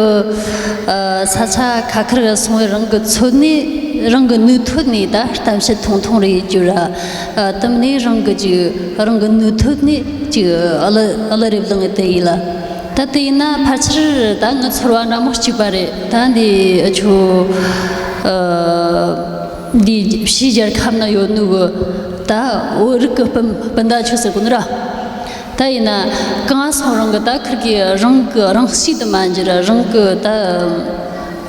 ཨ་ས་ཆ་ཁ་ཁར་སོང་བའི་རང་གི་ཚོད་ནས་རང་གི་ནུས་ཐོད་ནས་ད་གཏམ་བཤད་ཐུང་ཐུང་རེ་བརྒྱུད་ར། ཨ། དེ་ནས་རང་གི་ཅིག་རང་གི་ནུས་ཐོད་ནས་ཅིག་ཨ་ལ་ཨ་ལ་རེ་བླངས་ཏེ་ཡིན་ལ། ད་དེ་ཡིན་ན་ཕལ་ཆེར་ད་ངའི་ཚོར་བ་འདྲ་མོ་གཅིག་པ་རེད། ད་འདི་ཨ་ཆོ་ཨ། འདི་ཕྱིའི་རྒྱལ་ཁབ་ན་ཡོད་ནོ་གི་ད་བོད་རིགས་ཀྱི་སྤུན་སྤུན་ཟླ་ཆོ་ཟེར་གོ་ནི་ར། ད་ཡིན་ན་གང་སོང་རང་གི་ད་ཁིར་གི་རང་གི་རང་གཤིས་དུ་མ་འགྱུར་ར། རང་གི་ད་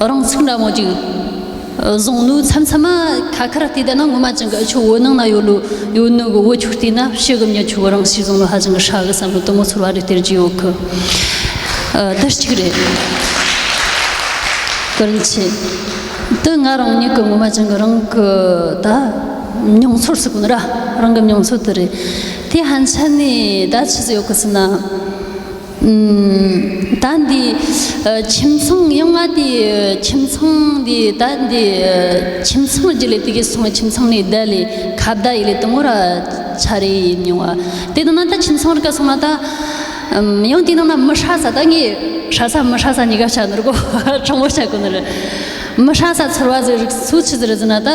རང་ཚུགས་འདྲ་མོ་ཅིག་བཟུང་ནོ་མཚམས་མཚམས་མ་ཁ་ཁར་བལྟས་ད་ན་ངོ་མ་ཅང་གི་ཨ་ཆོ་བོད་ནང་ན་ཡོད་ལོ་ཡོད་ནོ་གི་བོད་ཆོ་བལྟས་ན་ཕྱི་གི་མྱི་ཆོ་གི་རང་གཤིས་བཟུང་ནོ་ཧ་ཅང་གི་ཧྲ་གི་བསམ་ནོ་དུ་མོ་ཚོར་བ་རེ་སྟེར་གྱི་ཡོད་གི། ཨ། དེ་གཅིག་རེད། བཀའ་དྲིན་ཆེ། དེ་ང་རང་ཉིད་ཀྱི་ངོ་མ་ཅང་གི་རང་གི་ད་མྱོང་ཚོར་ཟེར་གོ་ནི་ར། རང་གི་མྱོང་ཚོར་དེ་རེད། དེ་ཧན་ཆ་ནས་ད་ཆི་ཟིག་ཡོད་གི་ཟེར་ན། ཨུམ། ད་འདི་ཨ་ཁྱིམ་ཚང་ཡང་ང་དེ་ཁྱིམ་ཚང་འདི་ད་འདི་ཨ་ཁྱིམ་ཚང་རྒྱུ་ལས་དེ་གི་སོང་ཁྱིམ་ཚང་ནས་བསྡད་ལས་ཁ་བརྡ་ཡི་ལས་དུ་མོ་ར་ཆ་རེ་ཡིན་མྱོང་བ། དེ་དང་ན་ད་ཁྱིམ་ཚང་རིག་ག་སོང་ན་ད། ཨམ། ཡང་དེ་ནང་ན་མི་ཧྲ་ས་ད་ངས་ཧྲ་ས་མི་ཧྲ་ས་གཉིས་ཀ་བཤད་ནོ་གོ། དྲང་མོ་བཤད་གོ་ནི་རེད། མི་ཧྲ་ས་ཚོར་བ་ཟིག་རིག་ཚུལ་ཆི་ཟིག་རེད་ཟེར་ན་ད།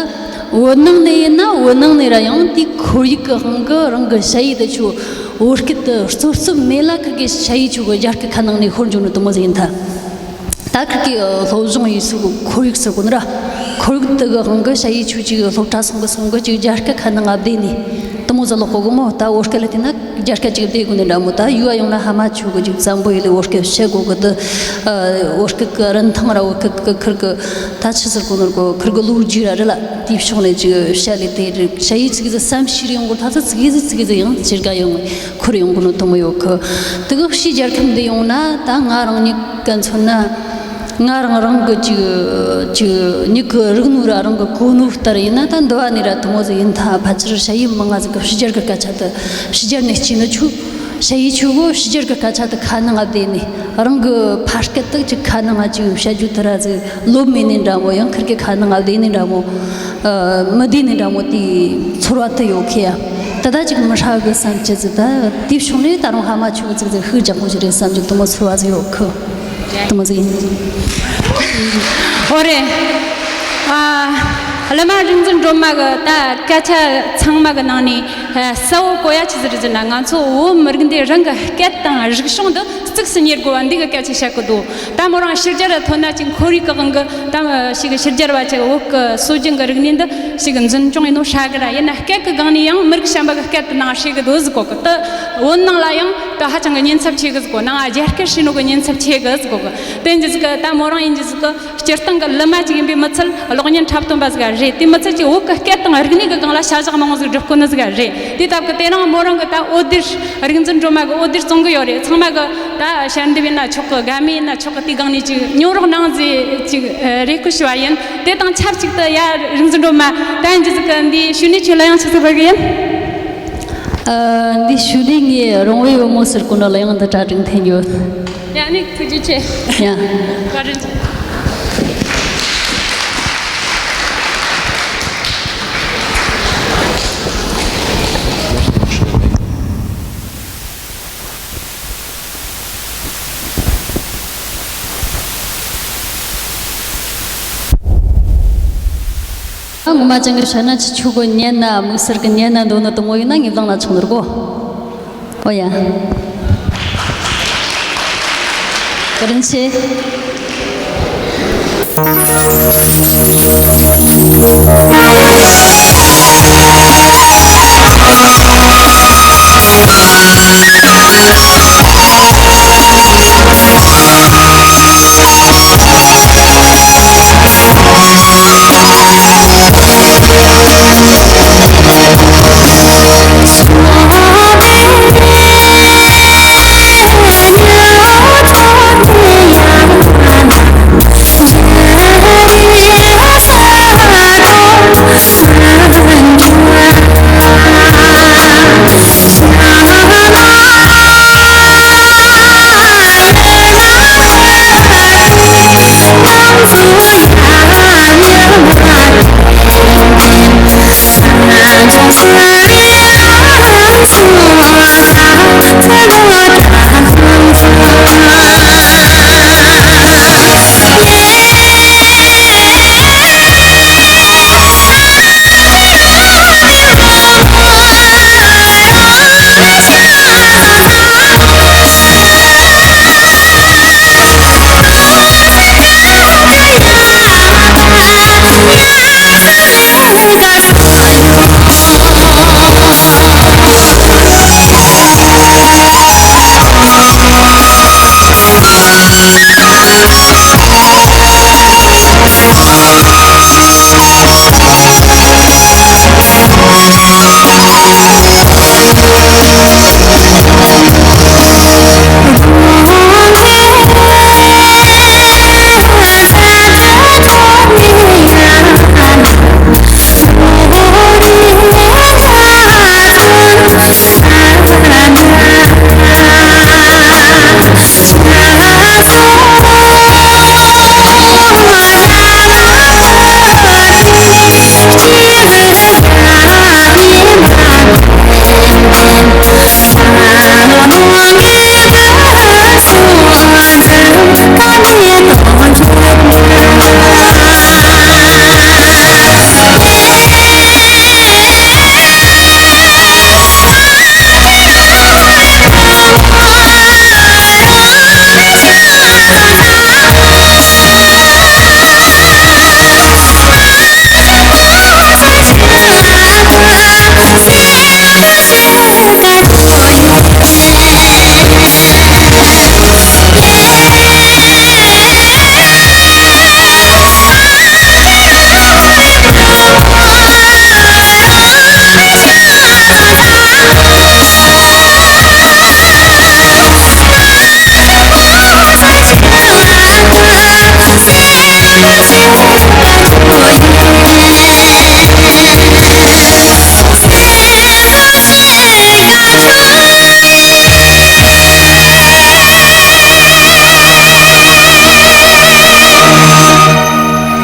བོད་ནང་ནས་ཡིན་ན་བོད་ནང་ནས་ར་ཡང་དེ་ཁོར་ཡུག་གི་དབང་གིས་རང་གི་ཞ་ཡི་དེ་ཆོ་བོད་སྐད་དུ་རྩོལ་རྩོལ་མེད་ལ་ཁིར་གི་ཞ་ཡི་ཆོ་གི་རྒྱ་སྐད་ཁ་ནང་ནས་ཤོར་འཇུག་ནོ་དུ་མོ་ཟིག་ཡིན་ད། ད་ཁིར་གི་སློབ་སྦྱོང་ཡི་ཚུལ་གི་ཁོར་ཡུག་ཟེར་གོ་ནི་ར། ཁོར་ཡུག་དེ་གི་དབང་གིས་ཞ་ཡི་ཆོ་ཅིག་སློབ་གྲྭ་སོང་གི་སོང་གི་ཅིག་རྒྱ་སྐད་ཁ་ནང་ང་བསྡད་ནས་དུ་མོ་ཟིག་ལོག་གོ་གི་མོ། ད་བོད་སྐད་ལ་བལྟས་ན་རྒྱ་སྐད་ཅིག་བསྡད་དགོས་ནི་འདྲ་མོ། ད་ཡུལ་ཡོང་ན་ཕ་མ་ཆོ་གི་ཅིག་བཙན་པོ་ཡི་ལས་བོད་སྐད་བཤད་དགོས་གི། དེ་ཨ་བོད་སྐད་གི་རིན་ཐང་ར་བོད་སྐད་གི་ཁིར་གི་ད་ཆི་ཟེར་གོ་ནོ་གོ། ཁིར་གི་ལོ་རྒྱུས་ར་རེད་ལ། དེའི་ཕྱོགས་ནས་ཅིག་བཤད་ལས་དེ་རིགས་ཞ་ཡི་ཅིག་ཟིག་བསམ་ཤེས་རེ་ཡོང་གོ། ད་ཚོ་ཅིག་ཟིག་ཅིག་ཟིག་ཡང་ཅིག་ག་ཡོང་ཁུར་ཡོང་གོ་ནོ་དུ་མོ་ཡོད་གི། དེ་གི་ཕྱིའི་རྒྱལ་ཁབ་འདི་ཡོང་ན་ད་ང་རང་ཉིད་ག་མཚོན་ན། ང་རང་རང་གི་ཅིག་ཅིག་མྱིག་གི་རིག་ནོ་ར་རང་གི་གོ་ནོ་ལྟར་ཡིན་ན་ད་འདི་བ་ནས་ར་དུ་མོ་ཟིག་ཡིན་ད། ཕལ་ཆེར་ཞ་ཡི་མི་ང་ཟིག་གི་ཕྱི་རྒྱལ་གི་སྐད་ཆ་དེ་ཕྱི་རྒྱལ་ནས་སྐྱེས་ནི་ཆོ། ཞ་ཡི་ཆོ་གོ་ཕྱི་རྒྱལ་གི་སྐད་ཆ་དེ་ཁ་ནང་ང་བསྡད་ནས་རང་གི་ཕ་སྐད་དེ་ཅིག་ཁ་ནང་ང་ཅིག་བཤད་རྒྱུ་དེ་ར་ཟིག་ལོབས་མེད་ནི་འདྲ་མོ། ཡང་ཁིར་གི་ཁ་ནང་ང་བསྡད་ནི་འདྲ་མོ། ཨ། མི་བསྡད་ནི་འདྲ་མོ་དེའི་ཚོར་བ་དེ་ཡོད་གི་ཡ། ད་ད་ཅིག་མི་ཧྲ་གི་བསམ་རྒྱུ་ཟིག་ད་དེའི་ཕྱོགས་ནས་ད་རུང་ཕ་མ་ཆོ་གི་ཅིག་ཟིག་ཤུགས་རྒྱག་དགོས་ཀྱི་རེད་བསམ་རྒྱུ་དུ་མོ་ཚོར་བ་ཟིག་ཡོད་གི། དུ་མོ་ཟིག་ཡིན། ཨོ་རེད། ཨ། གླུ་མ་རིག་འཛིན་སྒྲོལ་མ་གི་ད་སྐད་ཆ་ཚང་མ་གི་ནང་ནས་ཨ་གསལ་བོ་གོ་ཡ་ཆི་ཟིག་རེད་ཟེར་ན། ང་ཚོ་བོད་མི་རིགས་འདི་རང་གི་སྐད་དང་རིག་གཞུང་འདི་ གཟུགས་སུ་གཉེར་དགོས་པ་འདི་གི་སྐད་ཆ་བཤད་གི་འདུག་ད་མོ་རང་ཕྱི་རྒྱལ་ལ་ཐོན་ན་ཅིག་ཁོར་ཡུག་གི་དབང་གིས་ད་ཞིག་ཕྱི་རྒྱལ་བ་ཅིག་བོད་གི་སྲོལ་རྒྱུན་གི་རིག་གནས་འདི་ཞིག་འཛིན་སྐྱོང་ཡིན་ནོ་ཧྲ་གི་ར། ཡིན་ན་སྐད་གི་སྒང་ནས་ཡང་མི་རིགས་གཞན་པ་གི་སྐད་དེ་ནང་ཧྲི་གི་འདུག་ཟེར་གོ་གི། ད་བོད་ནང་ལ་ཡང་ད་ཧ་ཅང་གི་ཉེན་ཚབས་ཆེ་གི་ཟེར་གོ། ནང་རྒྱ་སྐད་ཧྲི་ནོ་གི་ཉེན་ཚབས་ཆེ་གི་ཟེར་གོ་གི། དེ་འདྲ་ཟིག་གི་ད་མོ་རང་ཡིན་རྒྱུ་ཟིག་གི། སྤྱིར་བཏང་གི་གླུ་མ་ཅིག་ཡིན་པའི་མི་ཚད་གློག་བརྙན་འཁྲབ་སྟོན་པ་ཟིག་རེད། དེ་མི་ཚད་ཀྱི་བོད་ཀྱི་སྐད་དང་རིག་གནས་ཀྱི་སྒང་ལ་བྱ་གཞག་མང་བོ་ཟིག་སྒྲུབ་གོ་ནི་ཟིག་རེད། དེ་སྟབས་ཀྱིས་དེ་རིང་མོ་རང་གིས་ད་འོད་སྡེར་རིག་འཛིན་སྒྲོལ་མ་གིས་འོད་སྡེར་བཙོང་གི་ཡོད་རེད། ཚང་མ་གིས་ད་ཞལ་འདེབས་ཡིན་ན་ཆོག་གི། དགའ་མོས་ཡིན་ན་ཆོག་གི། དེའི་སྒང་ནས་ཅིག་སྙོན་རོགས་གནང་ཟེར་ཅིག་རེ་སྐུལ་ཞུ་བ་ཡིན། དེ་དང་ཆབས་ཅིག་ཏུ་ཡ་རིག་འཛིན་སྒྲོལ་མ་ད་ཡིན་རྒྱུ་ཟིག་གི་འདིའི་ཞུ་ནས་ཁྱོད་ལ་ཡང་ཆུ་ཚོད་ཕུལ་གི་ཡིན། ཨ། འདི་ཞུ་ལས་ངའི་རོང་བའི་བུ་མོ་ཟེར་གོ་ནོ་ལ་ཡང་འདི་གྲ་སྒྲིག་འཐེན་ཡོད། ཡ་ནི་ཐུགས་རྗེ་ཆེ། ཡ། བཀའ་དྲིན་ཆེ། ངོ་མ་ཅང་གི་ཧྲ་ན་ཆི་ཆུ་གོ་ཉན་ན་དམིགས་བསལ་གི་ཉན་ན་འདོད་ནི་དུ་ངོ་ཡོད་ན་ངེས་བླངས་ལ་ཆོག་ནོར་གོ། ཨོ་ཡ། བཀའ་དྲིན་ཆེ།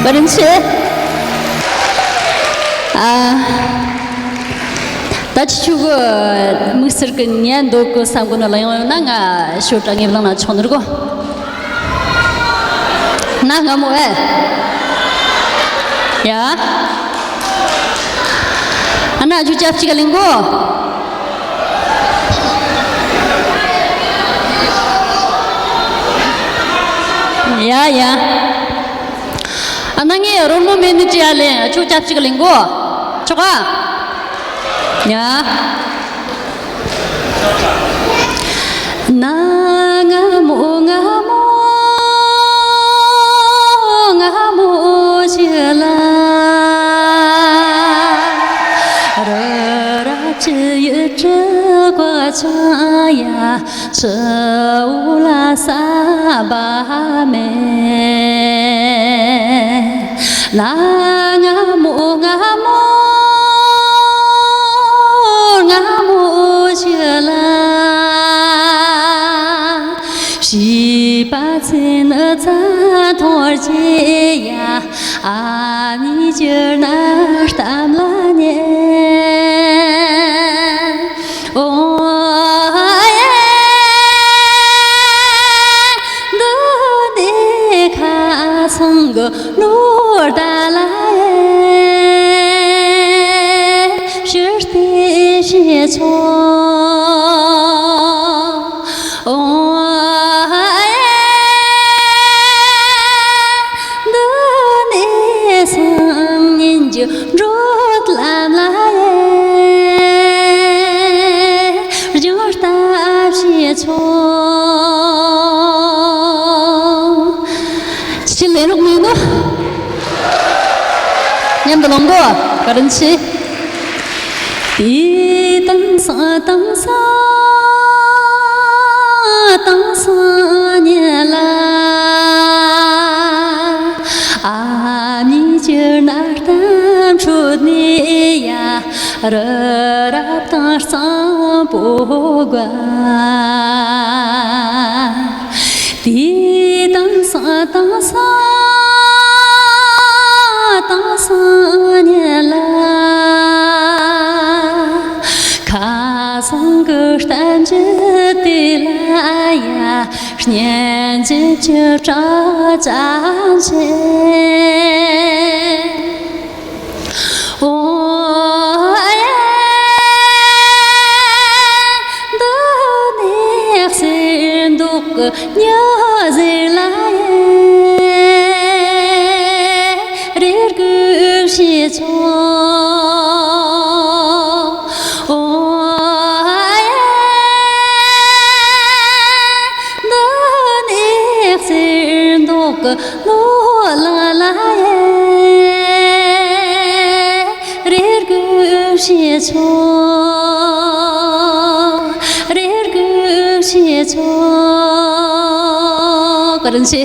བཀའ་དྲིན་ཆེ། ཨ། ད་ཅི་ཆུ་གི་དམིགས་བསལ་གི་ཉན་འདོད་གི་བསམ་གི་ནོ་ལ་ཡོང་ཡོང་ན་ང་ཞོ་ཏྲ་ངེས་བླངས་ན་ཆོག་ནི་རེད་གོ། ན་ང་མོ་ཨེ། ཡ། ཨ་ན་ཅུ་ཅབ་ཅིག་ག་ལིང་གོ། ཡ་ཡ། ཨ་ན་ངའི་རོལ་མོ་མེད་ནི་ཅི་ཡ་ལེན། ཁྱོད་སྐྱབས་གཅིག་ལེན་གོ། ཆོག་ག། ཡ། ན་ང་མོ་ང་མོ་ང་མོ་ཞི་ལ། རི་རབ་ཅི་ཡི་དྲི་གོ་ཆ་ཡ། ཆུ་བོ་ལ་ས་བ་མེད། ན་ང་མོ་ང་མོ་ང་མོ་ཞི་ལ། བྱིས་པ་ཚེ་ནི་ཚ་ཐོར་གྱི་ཡ། ཨ་ནི་ཅིར་ན་གཏམ་ལ་ཉན། ཨོ་ཡེ། འདི་ནི་ཁ་སང་གི་ལོ་ཟླ་ལ་ཡེ། ཕྱིར་བལྟས་བྱེད་ཆོག། ཨོ་ཡེ། འདི་ནས་སང་ཉིན་གྱི་འགྲོ་ལམ་ལ་ཡེ། སྦྱོར་ལྟ་བྱེད་ཆོག། ཕྱི་ལས་རོགས་མེད་ནོ། མཉམ་དུ་ལོངས་གོ། བཀའ་དྲིན་ཆེ། དེ་དང་ས་དང་ས་དང་ས་ཉེ་ལ། ཨ་མྱེས་ཁྱེར་ན་གཏམ་འཕྲོད་ནས་ཡ། རི་རབ་དྭངས་གཙང་པོ་དགའ། དེ་དང་ས་དང་ས་དང་ས་ཉེ་ལ། ཁ་སང་གི་གཏམ་རྒྱུད་དེ་ལ་ཡ། སྙན་འཇེབས་ཀྱི་སྒྲ་ཅན་ཆེ། ཨོ་ཡེ། འདི་ནས་གསེར་མདོག་གི་ཉི་ཟེར་ལ་ཡེ། རེ་སྐུལ་བྱེད་ཆོག། ཨོ་ཡེ། འདི་ནས་གསེར་མདོག་གི་ལོ་ལ་ལ་ཡེ། རེ་སྐུལ་བྱེད་ཆོག། རེ་སྐུལ་བྱེད་ཆོག། བཀའ་དྲིན་ཆེ།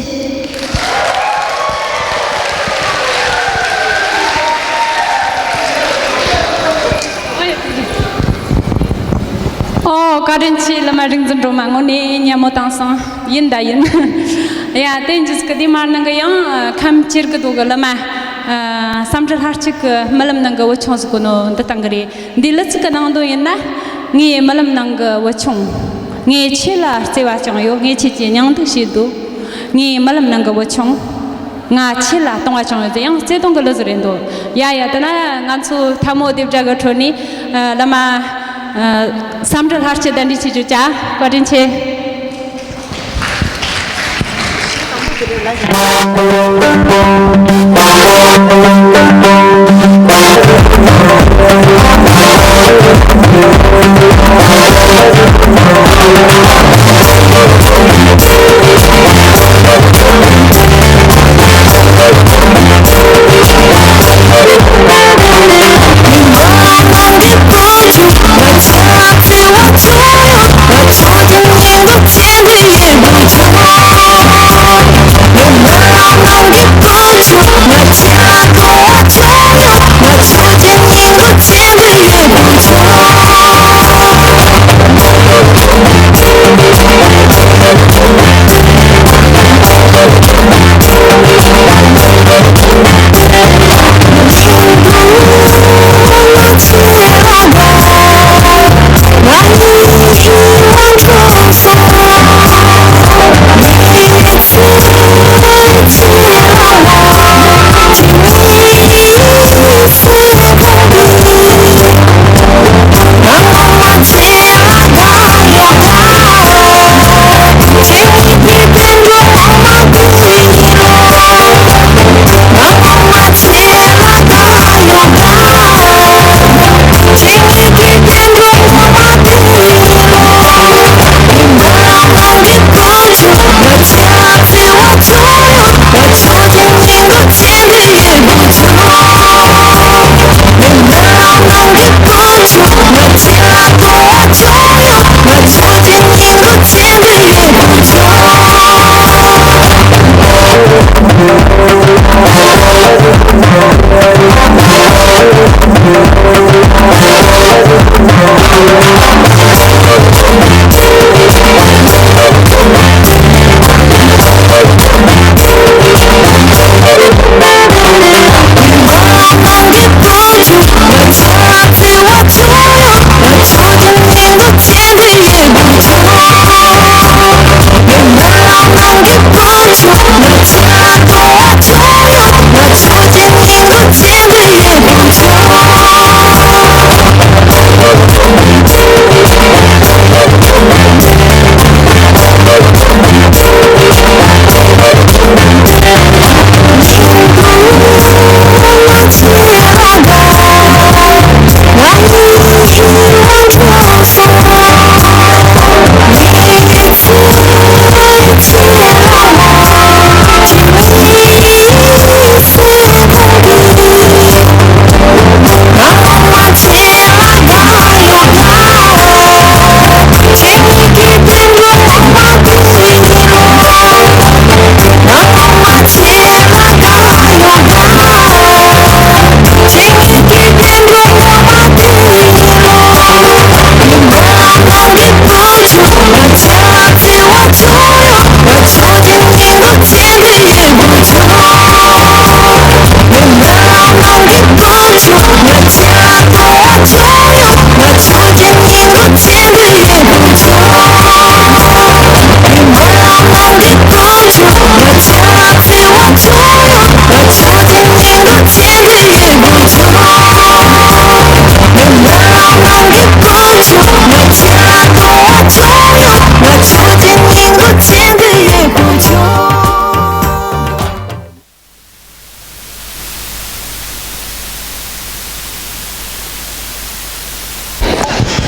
ཨོ། བཀའ་དྲིན་ཆེ། བླ་མ་རིག་འཛིན་སྒྲོལ་མ་དངོས་གནས་མཉམ་མོ་དྭངས་སང་ཡིན་ད་ཡིན། ཡ་དེ་འཇིགས་ཀི་དེ་མར་ནང་གི་ཡང་ཁམས་སྤྱིར་གི་དུ་གི་བླ་མ། བསམ་འགྲུབ་ལྷ་གཅིག་གི་རྨི་ལམ་ནང་གི་བུ་ཆུང་ཟིག་གི་ནོ་འདི་བཏང་གི་རེད། འདི་ལི་ཚིག་གི་ནང་དོན་ཡིན་ན། ངའི་རྨི་ལམ་ནང་གི་བུ་ཆུང་། ངས་ཁྱེད་ལ་བརྩེ་བ་བཅངས་ཡོད། ངས་ཁྱེད་ཀྱི་སྙིང་སྡུག་ཤེས་འདུག། ངའི་རྨི་ལམ་ནང་གི་བུ་ཆུང་། ང་ཁྱེད་ལ་གཏོང་བ་བཅངས་ཡོད་དེ་ཡང་བརྩེ་དུང་གི་ལུ་ཟིག་རེད་འདུག། ཡ་ཡ། དེ་ན་ང་ཚོ་ཐལ་མོ་སྡེ་བརྒྱད་གི་ཁྲོད་ནས་བླ་མ་བསམ་འགྲུབ་ལྷ་གཅིག་གདན་འདྲེན་བྱེད་རྒྱུ་བྱ། བཀའ་དྲིན་ཆེ།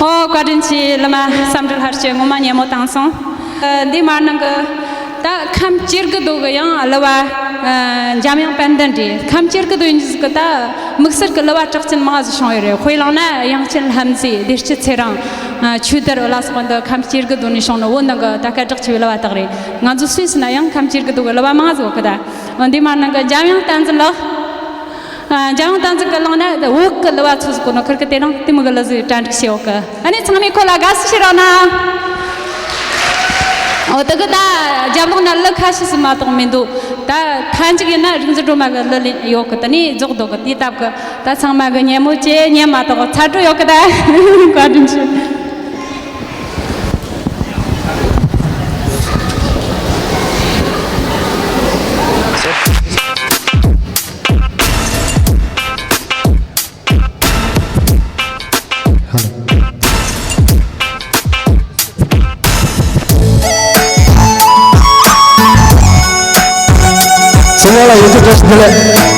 ཨོ། བཀའ་དྲིན་ཆེ། བླ་མ་བསམ་འགྲུབ་ལྷ་རྗེ་ངོ་མ་སྙན་མོ་བཏང་སོང་། ཨ། འདི་མར་ནང་གི་ད་ཁམས་སྐྱེ་དགུ་མདོ་གི་ཡང་གླུ་བ། ཨ། འཇམ་དབྱངས་དཔལ་ལྡན་རེད། ཁམས་སྐྱེ་དགུ་མདོ་ཡིན་གི་ད་དམིགས་བསལ་གི་གླུ་བ་གྲགས་ཅན་མང་ཟིག་བྱུང་ཡོད་རེད། དཔེ་བླངས་ན་དབྱངས་ཅན་ལྷ་མཛེས། བདེ་སྐྱིད་ཚེ་རིང་། ཨ། ཆོས་དར་ལ་སོགས་པ་འདི་ཁམས་སྐྱེ་དགུ་མདོ་ནས་བྱུང་ནི། བོད་ནང་གི་ད་སྐད་གྲགས་ཆེ་བའི་གླུ་བ་དག་རེད། ང་ཚོ་སུད་སི་ན་ཡང་ཁམས་སྐྱེ་དགུ་མདོ་གི་གླུ་བ་མང་ཟིག་ཡོད་གི་ད། འདི་མར་ནང་གི་འཇམ་དབྱངས་བསྟན་འཛིན་ལགས། ཨ། འཇམ་དབྱངས་བསྟན་འཛིན་གྱི་ལག་ནས་བོད་ཀྱི་གླུ་བ་ཚོ་ཟིག་གོ་ནོ་ཁིར་གི་དེ་རིང་དེ་མོ་གི་གླུ་ཟིག་གྲ་སྒྲིག་བྱས་ཡོད་གི། ཨ་ནི་ཚང་མས་ཁོ་ལ་དགའ་བསུ་ཞུ་རོགས་གནང་། འོ། དེ་གི་ད་རྒྱབ་ལོགས་ན་གླུ་ཁ་ཤས་ཟིག་མ་གཏོགས་མི་འདུག། ད་མཐའ་མཇུག་ཡིན་ན་རིག་འཛིན་སྒྲོལ་མ་གི་གླུ་ལེན་ཡོད་གི། དེ་ནས་རྫོགས་འདུག་གི། དེ་སྟབས་གི་ད་ཚང་མ་གི་སྙན་མོ་བྱས། སྙན་མ་གཏོགས་ཚར་འགྲོ་ཡོད་གི་ད། བཀའ་དྲིན་ཆེ། སེམས་ཡག་ལ་ཡོད་ཚད་བཀྲ་ཤིས་བདེ་ལེགས།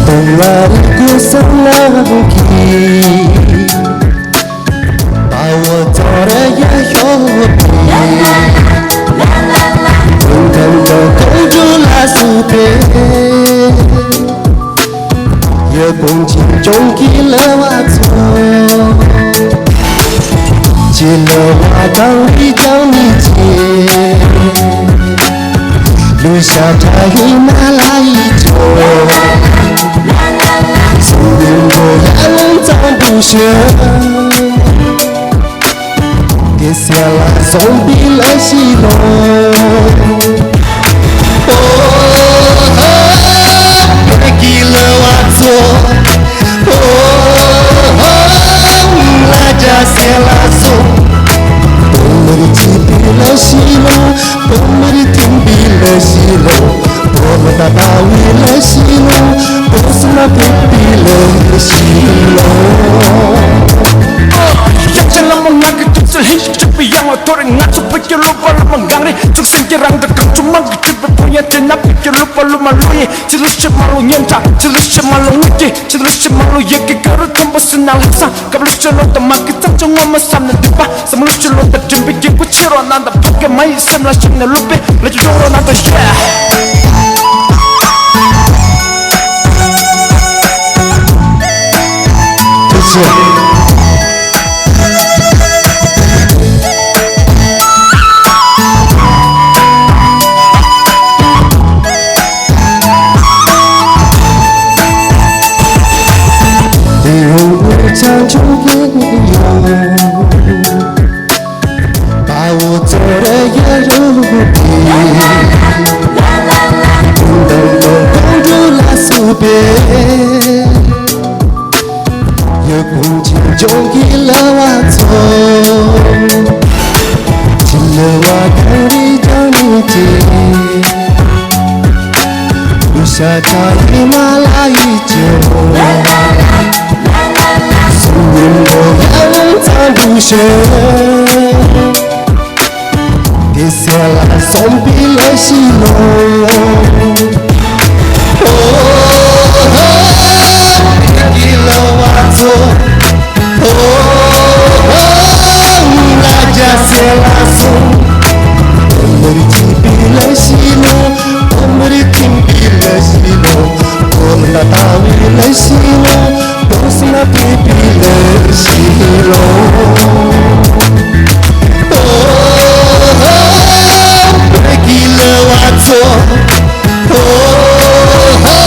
དུང་ལ་རི་ཀུ་སང་ལ་གི། དཔའ་བོ་ཚོར་ཡ་ཤོག་པའི། དུང་ཁམས་ཀྱི་ཁོང་ཁྲོ་ལ་སུ་ཕེ། ཡ་གོང་ཆེན་ལྗོངས་ཀྱི་གླུ་བ་ཚོ། ཁྱེད་གླུ་བ་དང་རི་ཀྱང་ནི་ཆེ། ལུས་ཤ་ཁྲ་ཧི་མ་ལ་ཡི་ཆོ། སུ་རིན་པོ་ཡ་ལུང་གཙང་པོ་ཤོད། གེ་སེ་ལ་བཟང་པོའི་གླུ་ཞིག་ལོ། ཨོ་ཧོ། བོད་ཀྱི་གླུ་བ་ཚོ། ཨོ་ཧོ། ལ་རྒྱ་སེ་ལ་སོ། བོད་མིར་སྐྱིད་པའི་གླུ་ཞིག་ལོ། བོད་མིར་མཐུན་པའི་གླུ་ཞིག་ལོ། བོད་མི་ད་ལྟ་བའི་གླུ་ཞིག་ལོ། བོད་སེམས་ལ་ཕོག་པའི་གླུ་ཞིག་ལོ། ཤ་ཆེན་ལ་མོ་ང་གི་སྐྱིད་ཚུལ་ཧིན་ཞིག་ཆགས་པའི་ཡང་བ་ཐོ་རེ། ང་ཚོ་བོད་ཀྱི་གླུ་བ་གླུ་མ་གང་རེད། ཚུགས་སེམས་ཀྱི་རང་དང་གང་བྱུང་མང་གི་སྤྲུལ་པའི་ཕོ་ཡ་དེ་ན། བོད་ཀྱི་གླུ་བ་གླུ་མ་གླུ་ཡིན། ཆི་ལུ་ཤི་མ་ལུ་ཉན་ཆ། ཆི་ལུ་ཤི་མ་ལུ་ངུ་སྐྱེ། ཆི་ལུ་ཤི་མ་ལུ་ཡི་གེ་དཀར་རུ་མཐོན་པོ་སྲིད་ན་ལྷག་བསམ། སྐབས་ལུ་ཕྱི་ལོག་ཏུ་མ་སྐྱིད་ཙམ་ཅིག་ངོ་མ་བསམ་ནས་སྡིག་པ། བསམ་བློ་ཕྱི་ལོག་ཏུ་དྲན་པའི་སྐྱེ་དགུ་ཕྱི་རོ་ན་ད་ཕུག་གི་མ་ཡི་སེམས་ལ་ཞིག་ནས་ལུས་པའི་ལ་ཅི་འགྲོ་རོ་ན་ད་ཤེས། ཐུགས་རྗེ་ཆེ། དེ་རུ་བོད་ཆ་འཇོག་གི་ཡོད། དཔའ་བོ་ཚོར་ཡ་རུ་བོད། ཡུལ་ཀུན་གྱི་ལྗོངས་ཀྱི་གླུ་བ་ཚོ། ཕྱི་གླུ་བ་གངས་རི་རྒྱང་རིང་གི། དབུས་ཤར་བྱ་ཡི་མ་ལ་ཡི་ཇོ། གསུང་རིང་པོ་ཡང་ཚ་འདུ་ཤེས། དེ་སེ་ལ་སོམ་པི་ལ་ཤི་ལོ། ཨོ་ཧོ་ཧོ། ཡ་གི་ལོ་བ་ཚོ། ཨོ་ཧོ་ཧོ། ལ་རྒྱ་སེ་ལ་སོ། ཨོ་མི་རི་ཅི་པི་ལ་ཤི་ལོ། ཨོ་མི་རི་ཐིམ་པི་ལ་ཤི་ལོ། ཨོ་ལ་ཏ་བི་ལ་ཤི་ལོ། དོ་སི་ན་པི་པི་ལ་ཤི་ལོ། ཨོ་ཧོ་ཧོ། བོད་ཀྱི་གླུ་བ་ཚོ། ཨོ་ཧོ་ཧོ།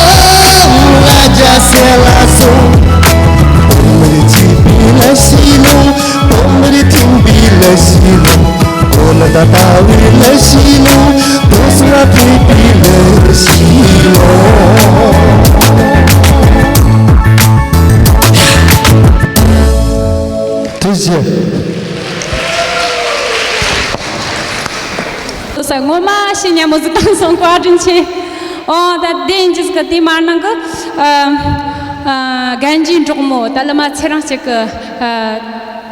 ལ་རྒྱ་སེ་ལ་སོ། ཨོ་མི་རི་ཅི་པི་ལ་ཤི་ལོ། ཨོ་མི་རི་ཐིམ་པི་ལ་ཤི་ལོ། ཨོ་ལ་ཏ་ཏ་བི་ལ་ཤི་ལོ། དོ་སི་ན་པི་པི་ལ་ཤི་ལོ། ཐུགས་རྗེ་ཆེ། ས་ངོ་མ་ཤི་ཉམས་མོ་ཟི་བཏང་སོང་། བཀའ་དྲིན་ཆེ། ཨོ་ད་དེ་ཡིན་ཅིག་གི་དེ་མ་ནང་གི་ཨ་ཨ་རྒན་གྱི་གྲོགས་མོ་ད་ལི་མ་ཚེ་རིང་ཅིག་གི་ཨ་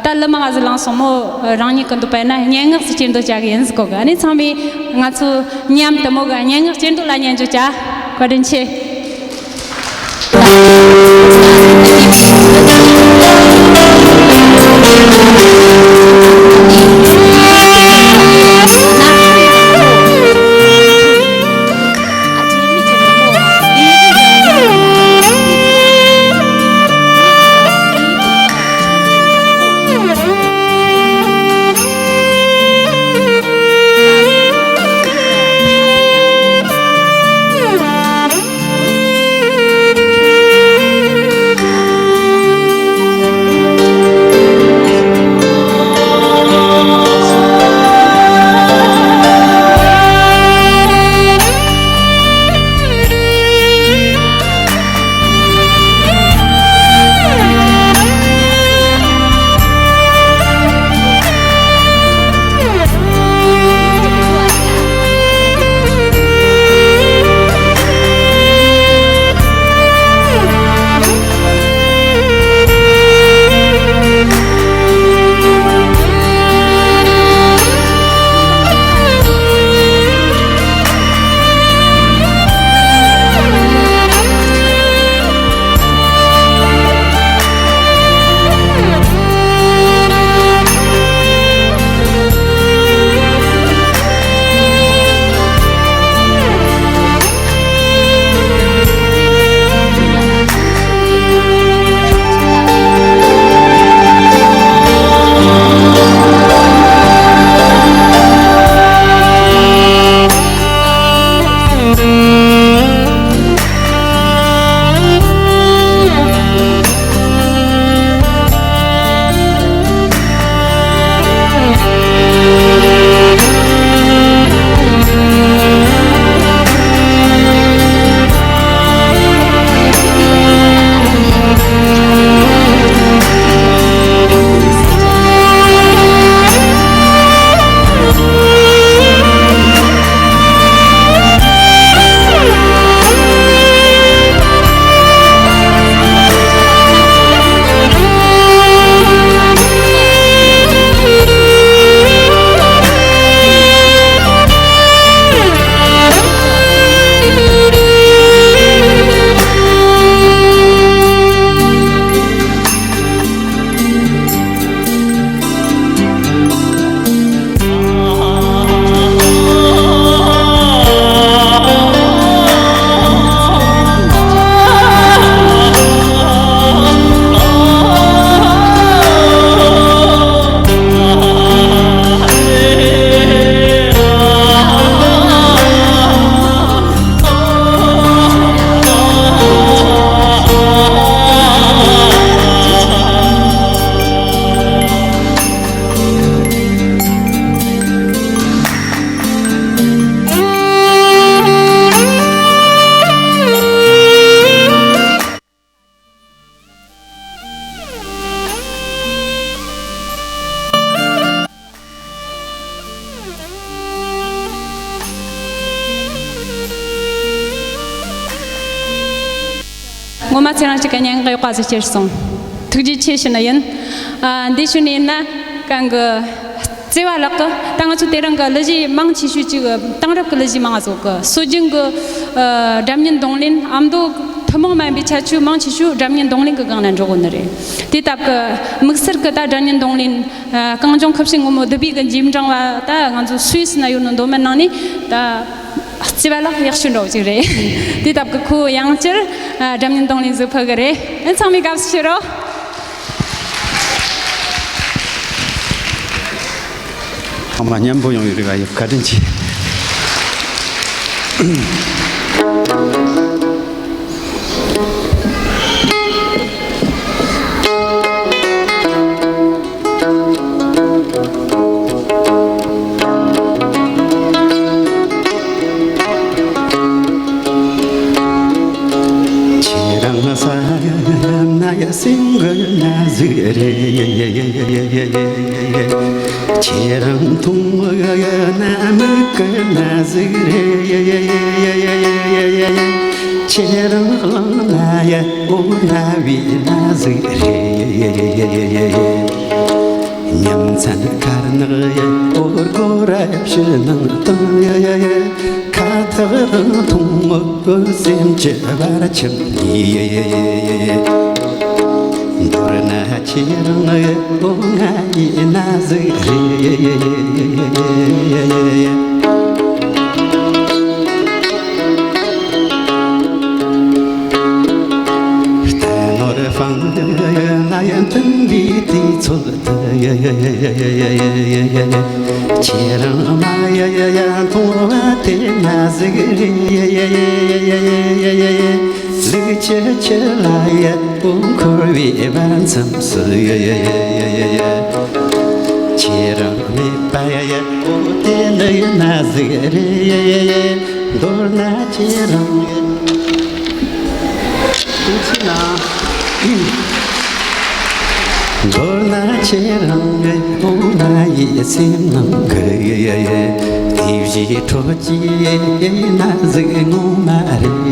ད་ལི་མ་ང་ཟི་ལངས་སོང་མོ། རང་ཉིད་ཀྱི་འདུག་པ་ན་སྙན་ངག་ཅིག་སྐྱེལ་འདོད་བྱ་གི་ཡིན་ཟི་གོ་གི། ཨ་ནི་ཚང་མས་ང་ཚོ་མཉམ་དུ་མོ་གི་སྙན་ངག་སྐྱེལ་འདོད་ལ་ཉན་འཇོག་བྱ། བཀའ་དྲིན་ཆེ། ངོ་མ་ཚེ་རིང་ཞིག་གི་སྙན་ངག་ཡག་པ་ཟིག་ཁྱེར་སོང་། ཐུགས་རྗེ་ཆེ་ཞུ་ནི་ཡིན། ཨ། འདི་ཞུ་ནི་ཡིན་ན། གང་གི། བརྩེ་བ་ལགས་ཀྱིས་ད་ང་ཚོ་དེ་རིང་གི་གླུ་གཞས་མང་ཆེ་ཤོས་ཅིག་དེང་རབས་ཀྱི་གླུ་གཞས་མང་ང་ཟིག་གི་སྲོལ་རྒྱུན་གྱི། ཨ། སྒྲ་སྙན་རྡུང་ལེན། ཨ་མདོ་ཐུན་མོང་མ་ཡིན་པའི་ཁྱད་ཆོས་མང་ཆེ་ཤོས་སྒྲ་སྙན་རྡུང་ལེན་གྱི་སྒང་ན་འགྲོ་གོ་ནི་རེད། དེ་སྟབས་ཀྱིས་དམིགས་བསལ་གྱི་ད་སྒྲ་སྙན་རྡུང་ལེན། ཨ། གངས་ལྗོངས་ཁུ་བྱུག་སྔོན་མོ་བདུད་བྷེ་གི་འཇིབ་འབྲང་བ་ད་ང་ཚོ་སུད་སི་ན་ཡོད་ནོ་མདོ་སྨད་ནང་ནས་ད། བརྩེ་བ་ལགས་ཡག་ཤོས་འདྲ་བོ་ཅིག་རེད། དེ་སྟབས་ཀྱིས་ཁོ་ཡང་བསྐྱར། ཨ། སྒྲ་སྙན་རྡུང་ལེན་ཟིག་ཕུལ་གི་རེད། ཨ། ཚང་མས་དགའ་བསུ་ཞུ་རོགས། ཚང་མ་མཉམ་པོ་ཡོང་བའི་རེ་བ་ཡོད། བཀའ་དྲིན་ཆེ། ཁྱེད་རང་བསམ་ན་ཡ་སེམས་གི་ན་ཟིག་རེད། ཁྱེད་རང་མཐོང་ན་མིག་གི་ན་ཟིག་རེད། ཁྱེད་རང་བླངས་ན་ཡ་འོ་ན་བའི་ན་ཟིག་རེད། ཉམས་ཚན་དཀར་ནག་ཡ་འོ་སྒོ་ར་ཕྱི་ནང་དང་ཡ་ཡ་ཡ། ཁ་ཐག་རིང་ཐུང་ངུ་སེམས་ཀྱི་བར་ཁྱིམ་ཡིན། མདོར་ན་ཁྱེད་རང་ངི་བུ་ང་ཡི་ན་ཟིག་རེད། རྟ་ནོར་ཕང་ལ་ཡང་མཐུན་པའི་དུས་ཚོད་དུ། ཁྱེད་རང་མ་ཡ་ཡ་ཡ་མཐོང་བ་དེ་ན་ཟིག་རེད། ལུག་ཁྱུ་ཁྱུ་ལ་ཡ་འོ་འཁོར་བའི་བར་མཚམས་སུ། ཁྱེད་རང་མེད་པ་ཡ་ཡ་འོ་དེ་ནི་ན་ཟིག་རེད། མདོར་ན་ཁྱེད་རང་ཡ། མདོར་ན་ཁྱེད་རང་ངི་བུ་ང་ཡི་སེམས་ནང་གི་དེ་བཞིན་འཕྲོད་ཀྱི་ན་ཟིག་ངོ་མ་རེད།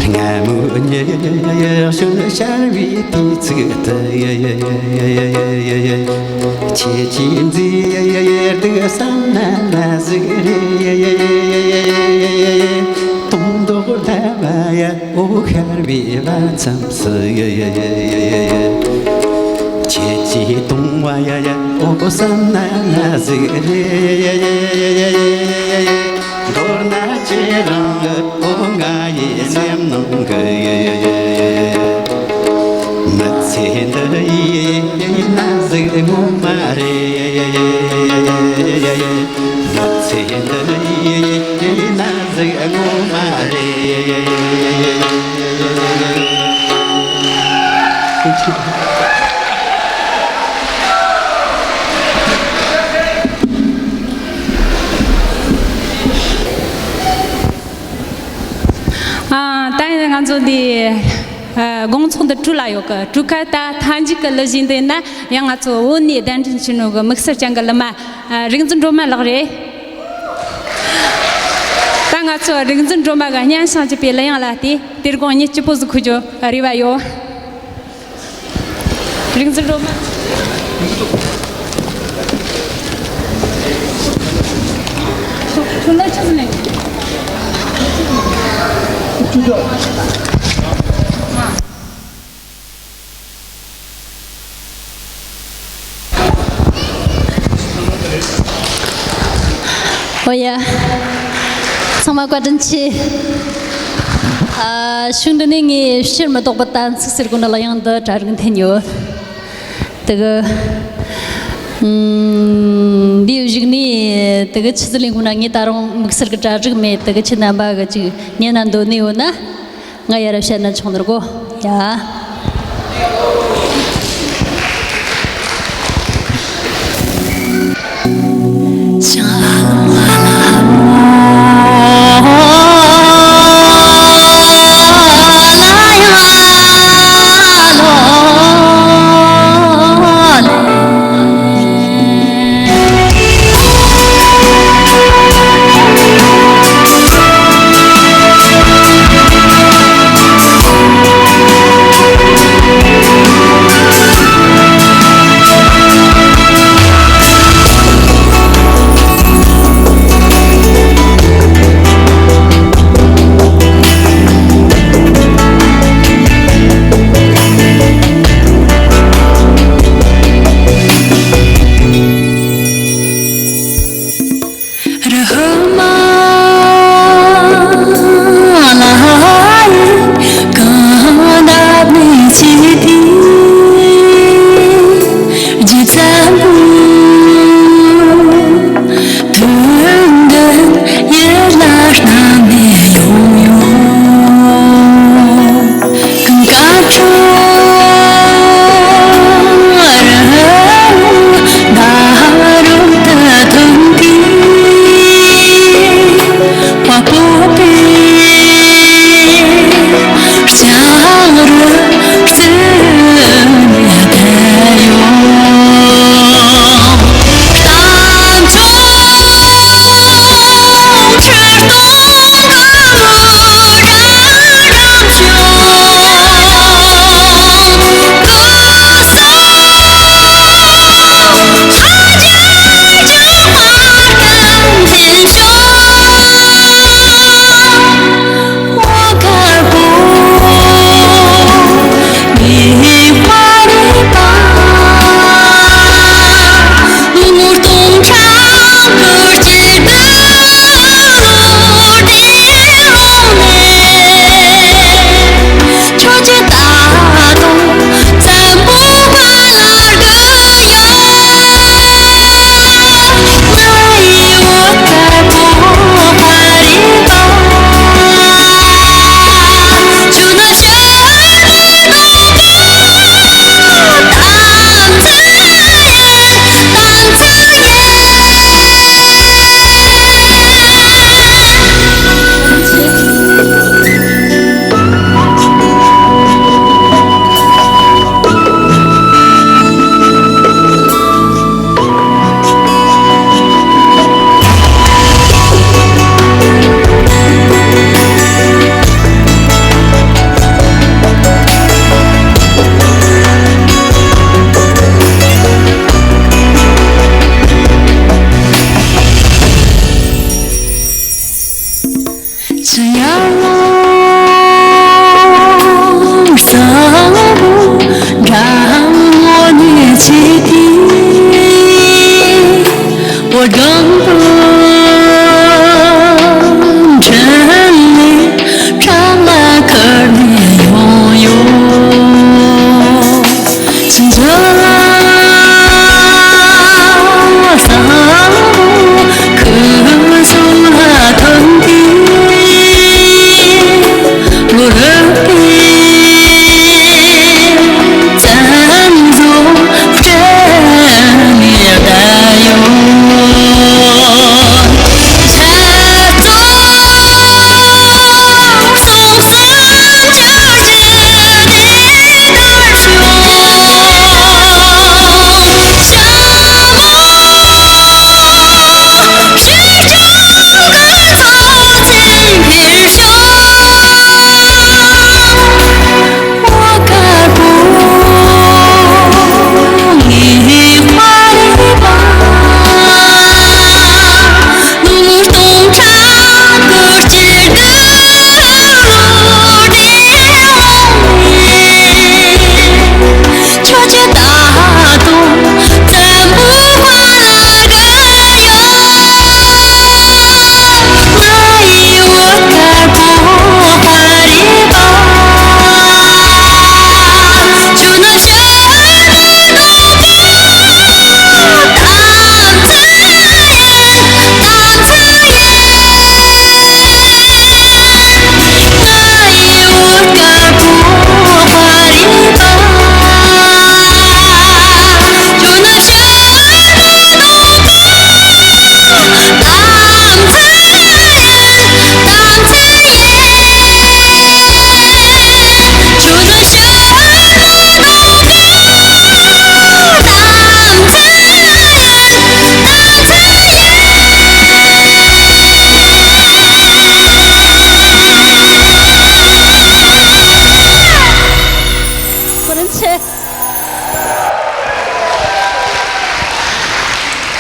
སྔ་མོའི་ཉི་ཤུ་ཤར་བའི་དུས་ཚིགས་དུ། ཁྱེད་ཀྱིས་མཛེས་སྡུག་བསམ་ན་ན་ཟིག་རེད། དུང་མདོག་ལྡན་པ་ཡ་འོ་ཤར་བའི་བར་མཚམས་སུ། ཁྱེད་ཀྱིས་དུང་བ་ཡ་ཡ་འོ་བསམ་ན་ན་ཟིག་རེད། མདོར་ན་ཁྱེད་རང་འོ་ང་ཡི་སེམས་ནང་གི། མི་ཚེ་འདི་ཡི་ན་ཟིག་ངོ་མ་རེད། མི་ཚེ་འདི་ཡི་ན་ཟིག་ངོ་མ་རེད། ཨ། ད་ཡིན་ང་ཚོ་འདི། ཨ། དགོང་ཚོགས་འདི་གྲུ་ལ་ཡོད་གི། གྲུ་ཁ་ད་མཐའ་མཇུག་གི་གླུ་གཞས་འདི་ན་ཡང་ང་ཚོ་བོད་ནས་གདན་འདྲེན་བྱས་ནོ་གི་དམིགས་བསལ་ཅན་གི་གླུ་མ། ཨ། རིག་འཛིན་སྒྲོལ་མ་ལགས་རེད། ད་ང་ཚོ་རིག་འཛིན་སྒྲོལ་མ་གི་སྙན་ཞིང་འཇེབས་པའི་གླུ་དབྱངས་ལ་བལྟས་དེ་དགོང་ཉིན་སྐྱིད་པོ་ཟིག་འཁོར་རྒྱུ་རེ་བ་ཡོད། རིག་འཛིན་སྒྲོལ་མ། ཁྱོད་ལ་ཆི་ཟིག་ལེན། ཨོ་ཡ། ཚང་མ་བཀའ་དྲིན་ཆེ། ཨ། ཤུགས་འདི་ནས་ངས་ཕྱིར་མི་ལྡོག་པའི་དམ་ཚིག་ཟེར་གོ་ནི་གླུ་དབྱངས་འདི་གྲ་རིག་འཐེན་ཡོད། དེ་གི། ཨུམ། འདིའི་གཞུག་ནས་དེ་གི་ཆི་ཟིག་ལེན་དགོས་ན་ངས་ད་རུང་དམིགས་བསལ་གི་གྲ་སྒྲིག་མེད། དེ་གི་ཁྱེད་རྣམ་པ་གི་ཅིག་ཉན་ན་འདོད་ནི་ཡོད་ན། ང་ཡར་བཤད་ན་ཆོག་ནི་རེད་གོ། ཡ།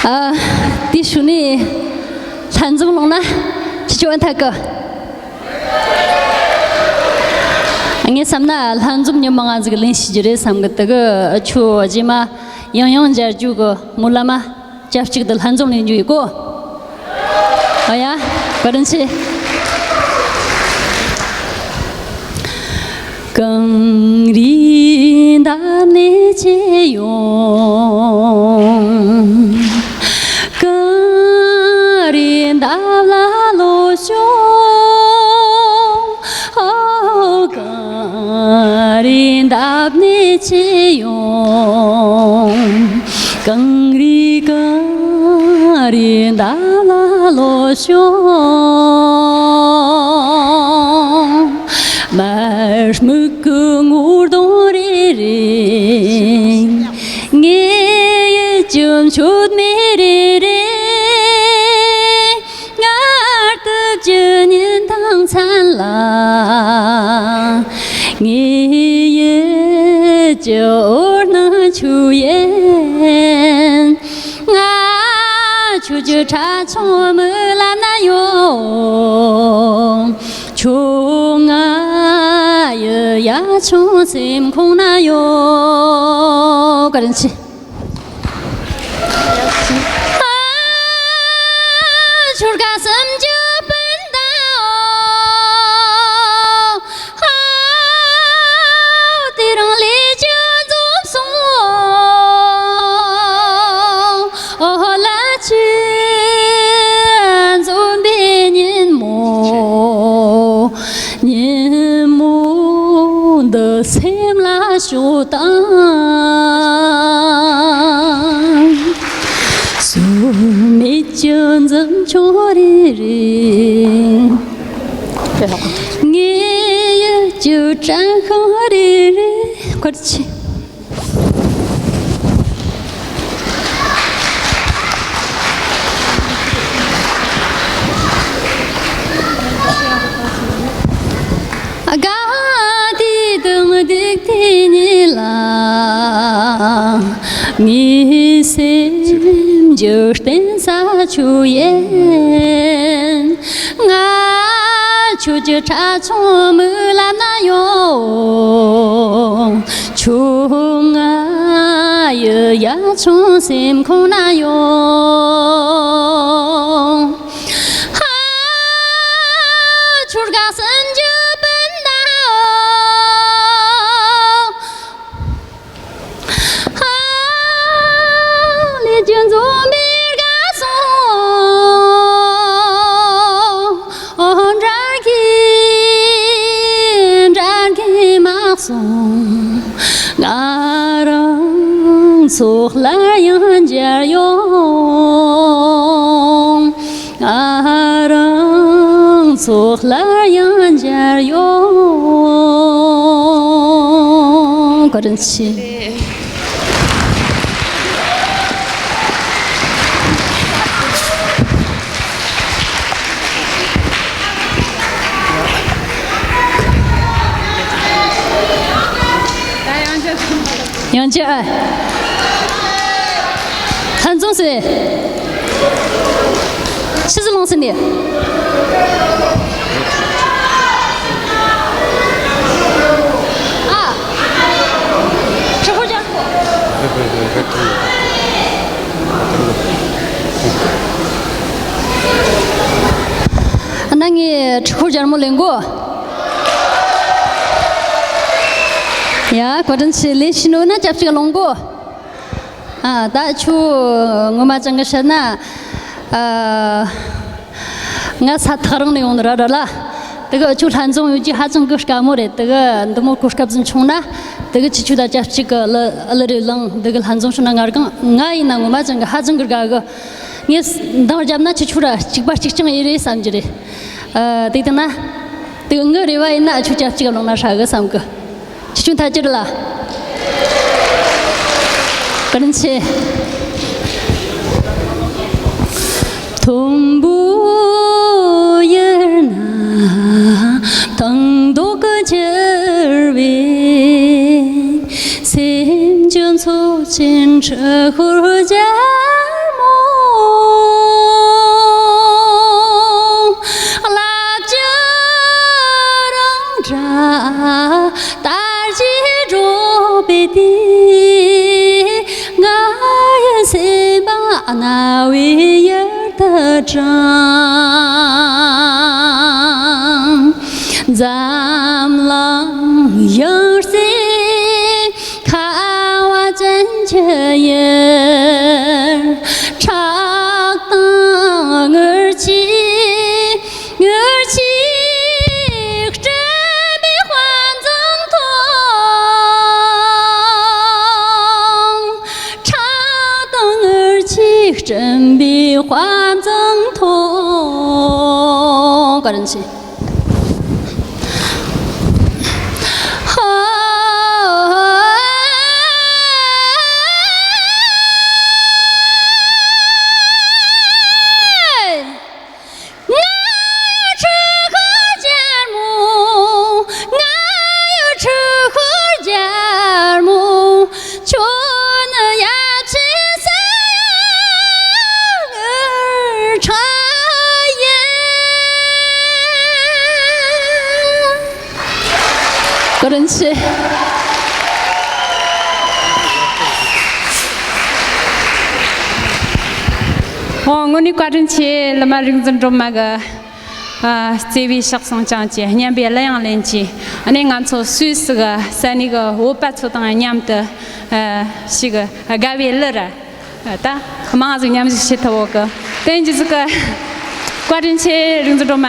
ཨ། དེའི་ཤུལ་ནས་ལྷན་འཛོམས་ལངས་ན་ཅི་ཆོག་ཨེ་འཐད་གི། ངས་བསམ་ན་ལྷན་འཛོམས་མི་མང་ང་ཟིག་ལེན་ཤེས་རྒྱུ་རེད་བསམ་གི། དེ་གི་ཆོ་རྗེས་མ་ཡང་ཡང་མཇལ་རྒྱུ་གི་སྨོན་ལམ་མ། ཆབས་ཅིག་ཏུ་ལྷན་འཛོམས་ལེན་རྒྱུ་ཡིན་གོ། ཨ་ཡ། བཀའ་དྲིན་ཆེ། གངས་རིའི་འདབས་ནས་ཆེ་ཡོང་། གངས་རིའི་འདབས་ལ་ལོ་ཤོང་། ཨོ། གངས་རིའི་འདབས་ནས་ཆེ་ཡོང་། གངས་རི་གངས་རིའི་འདབས་ལ་ལོ་ཤོང་། མར་སྨུག་གི་ངོ་གདོང་རེ་རེ། ངའི་ཡིད་ཀྱི་མཆོད་མེ་རེ་རེ། སྔར་དུས་ཀྱི་ཉིན་དང་མཚན་ལ། ངའི་ཡིད་ཀྱི་འོད་སྣང་ཆུ་ཡིན། ང་ཁྱོད་ཀྱི་ཁྲ་ཆུང་མིག་ལམ་ན་ཡོད། ཁྱོད་ང་ཡི་ཡ་ཆུང་སེམས་ཁོང་ན་ཡོད། བཀའ་དྲིན་ཆེ། ཨ། ཆུ་རྒན་གསུམ་གྱི་སྤུན་ཟླ། ཨ། དེ་རིང་ལས་ཀྱི་འཛོམས་སོང་། ཨོ་ལ་ཅི་འཛོམས་པའི་ཉིན་མོ། ཉིན་མོ་འདི་སེམས་ལ་ཞོག་དང་། སོ་མེད་ཀྱི་འཛུམ་ཆུང་རེ་རེ། ངའི་ཡིད་ཀྱི་དྲན་ཤིང་རེ་རེ། བཀའ་དྲིན་ཆེ། དགའ་བ་དེ་དང་སྡུག་དེ་གཉིས་ལ། ངའི་སེམས་ཀྱི་རྟེན་ས་ཁྱོད་ཡིན། ང་ཁྱོད་ཀྱི་ཁྲ་ཆུང་མིག་ལམ་ན་ཡོད། ཁྱོད་ང་ཡི་ཡ་ཆུང་སེམས་ཁོང་ན་ཡོད། ཧ། ཆུ་རྒན་གསུམ་གྱི་སྤུན་ཟླ། ཧ། ལས་ཀྱི་འཛུམ་པའི་དགའ་སོང་། ཨོ། འདྲ་གི་འདྲ་གི་མ་སོང་། ང་རང་ཚོ་སླར་ཡང་མཇལ་ཡོང་། ང་རང་ཚོ་སླར་ཡང་མཇལ་ཡོང་། བཀའ་དྲིན་ཆེ། ཡང་བསྐྱར། ལྷན་འཛོམས་ཟེར། ཆི་ཟིག་ལོངས་ཟེར་ནས། ཨ། ཁྲི་ཧོར་རྒྱལ་པོ། ཨ་ན་ངས་ཁྲི་ཧོར་རྒྱལ་མོ་ལེན་གོ། ཡ། བཀའ་དྲིན་ཆེ། ལས་ཤི་ནོ་ན་སྐྱབས་གཅིག་ལོངས་གོ། ཨ། ད་ཁྱོད་ངོ་མ་ཅང་གི་བཤད་ན། ཨ། ང་ས་ཐག་རིང་ནས་ཡོང་ནི་ར་ར་ལ། དེ་གི་ཁྱོད་ལྷན་འཛོམས་ཡོད་ཀྱི་ཧ་ཅང་གི་དཀའ་མོ་རེད། དེ་གི་འདི་མོ་གོ་སྐབས་ཟིག་བྱུང་ན། དེ་གི་ཁྱེད་ཆོ་ད་སྐྱབས་གཅིག་གི་ལ་ལ་རེ་ལངས། དེ་གི་ལྷན་འཛོམས་བྱུང་ན་ང་རང་ང་ཡིན་ན་ངོ་མ་ཅང་གི་ཧ་ཅང་གི་དགའ་གི། ངས་འདང་བརྒྱབ་ན་ཁྱེད་ཆོ་ར་གཅིག་པ་གཅིག་རྐྱང་ཡིན་རེད་བསམ་གྱི་རེད། ཨ། དེ་ལྟ་ན། དེ་གི་ངའི་རེ་བ་ཡིན་ན་ཁྱོད་སྐྱབས་གཅིག་གི་ལོངས་ན་ཧྲ་གི་བསམ་གི། ཁྱེད་ཆོ་ཐག་ཅིག་ལ། བཀའ་དྲིན་ཆེ། དུམ་བུ་ཡར་ནས་དང་ཐོག་གི་འཁྱེར་བའི། སེམས་ཀྱི་མཚོ་ཆེན་ཁྲི་ཧོར་རྒྱལ་མོ། རྣ་བའི་ཡུལ་དུ་དྲངས། འཛམ་གླིང་ཡང་སྲིད་ཁ་བ་ཅན་གྱི་ཡུལ། ཁྲག་དང་ངུར་ཆའི་ངུར་ཆའི་སྤྲིན་པའི་དཔལ་འཛུམ་མཐོང་། ཁྲག་དང་ངུར་ཆའི་སྤྲིན་པའི་དཔལ་འཛུམ་མཐོང་། བཀའ་དྲིན་ཆེ། ཧོ། ང་ཡི་ཕྲུ་གུ་རྒྱལ་མོ། ང་ཡི་ཕྲུ་གུ་རྒྱལ་མོ། ཁྱོད་ནི་ཡབ་ཆེན་གསང་བའི་ཕྲུ་གུ་ཡིན། བཀའ་དྲིན་ཆེ། ཨོ། དངོས་གནས་བཀའ་དྲིན་ཆེ། བླ་མ་རིག་འཛིན་སྒྲོལ་མ་གི་ཨ་བརྩེ་བའི་ཕྱག་ཟུང་བརྐྱངས་ཀྱིས་སྙན་པའི་གླུ་དབྱངས་ལེན་གྱིས། ཨ་ནི་ང་ཚོ་སུད་སི་གི་ས་གནས་གི་བོད་པ་ཚོ་དང་མཉམ་དུ་ཨ་ཞིག་དགའ་བའི་གླུ་ར། ད་མང་ཟིག་མཉམ་ཞུགས་བྱེད་ཐུབ་ཡོད་གི། དེ་ཡིན་གྱི་ཟིག་གི། བཀའ་དྲིན་ཆེ། རིག་འཛིན་སྒྲོལ་མ།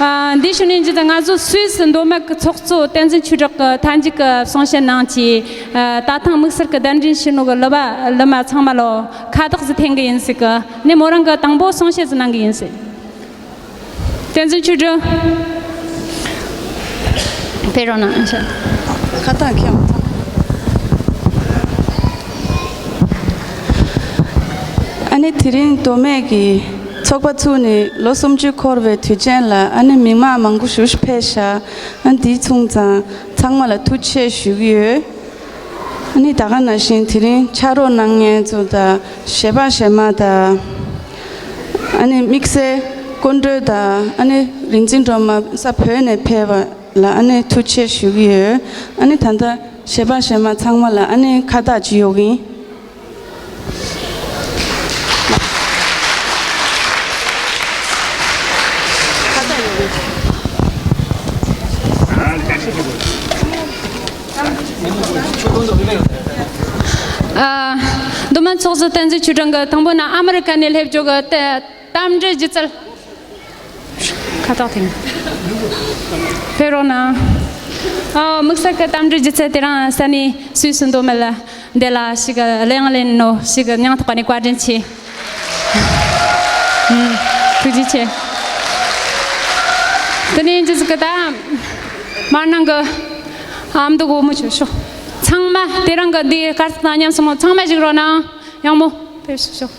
ཨ་འདི་ཞུ་ནས་ཡིན་གྱི། ད་ང་ཚོ་སུད་སི་མདོ་སྨད་ཀྱི་ཚོགས་གཙོ་བསྟན་འཛིན་ཆོས་གྲགས་ཀྱིས་མཐའ་མཇུག་གི་གསུང་བཤད་གནང་གྱིས། ཨ་ད་ཐེངས་དམིགས་བསལ་གྱི་གདན་འདྲེན་ཞུས་ནོ་གི་གླུ་བ་གླུ་མ་ཚང་མ་ལོ་ཁ་བཏགས་ཟིག་འཐེན་གི་ཡིན་ཟིག་གི། ནས་མོ་རང་གི་དང་པོ་གསུང་བཤད་ཟིག་གནང་གི་ཡིན་ཟིག། བསྟན་འཛིན་ཆོས་སྒྲོན། ཕེབས་རོགས་གནང་། ཁ་བཏགས་འཁྱེར་ཡོང་ཐལ། ཨ་ནི་དེ་རིང་མདོ་སྨད་ཀྱི་ཚོགས་པ་ཚུགས་ནས་ལོ་སུམ་ཅུ་འཁོར་བའི་དུས་ཆེན་ལ། ཨ་ནི་མི་མང་མང་པོ་ཞེ་པོ་ཕེབས་ཤག། ཨ་འདི་མཚུངས་ཙང་ཚང་མ་ལ་ཐུགས་རྗེ་ཆེ་ཞུ་གི་ཡོད། ཨ་ནི་ད་ག་ནང་བཞིན་དེ་རིང་ཕྱག་རོགས་གནང་མཁན་ཚོ་དང་གཞས་པ་གཞས་མ་དང་། ཨ་ནི་དམིགས་བསལ་སྐུ་མགྲོན་དང་། ཨ་ནི་རིག་འཛིན་སྒྲོལ་མ་ས་བོད་ནས་ཕེབས་པ་ལ་ཨ་ནི་ཐུགས་རྗེ་ཆེ་ཞུ་གི་ཡོད། ཨ་ནི་ད་ལྟ་གཞས་པ་གཞས་མ་ཚང་མ་ལ་ཨ་ནི་ཁ་བཏགས་ཅིག་གཡོག་གི་ཡིན། ཨ། མདོ་སྨད་ཚོགས་གཙོ་བསྟན་འཛིན་ཆོས་སྒྲོན་གྱིས་དང་པོ་ན་ཨ་མི་རི་ཀ་ནས་སླེབས་ཡོད་གི་ཏེ་གཏམ་འདྲི་སྒྱུ་རྩལ། ཁ་བཏགས་འཐེན། ཕེབས་རོགས་གནང་། ཨ། དམིགས་བསལ་གྱི་གཏམ་འདྲི་སྒྱུ་རྩལ་དེ་རིང་ས་གནས་སུད་སི་མདོ་སྨད་ལ་འདི་ལ་ཞིག་གླུ་དབྱངས་ལེན་ནོ་ཞིག་མྱང་ཐོག་ནས་བཀའ་དྲིན་ཆེ། ཐུགས་རྗེ་ཆེ། དེ་ནས་རྗེས་སུ་གི་ད་མར་ནང་གི་ཨ་མདོ་གོ་མོ་ཆོ་ཤོག། ཚང་མ་དེ་རིང་གི་འདི་དཀར་རྩི་དང་མཉམ་སོང་། ཚང་མ་ཞིག་རོགས་གནང་། ཡག་མོ་ཕེབས་ཤོག།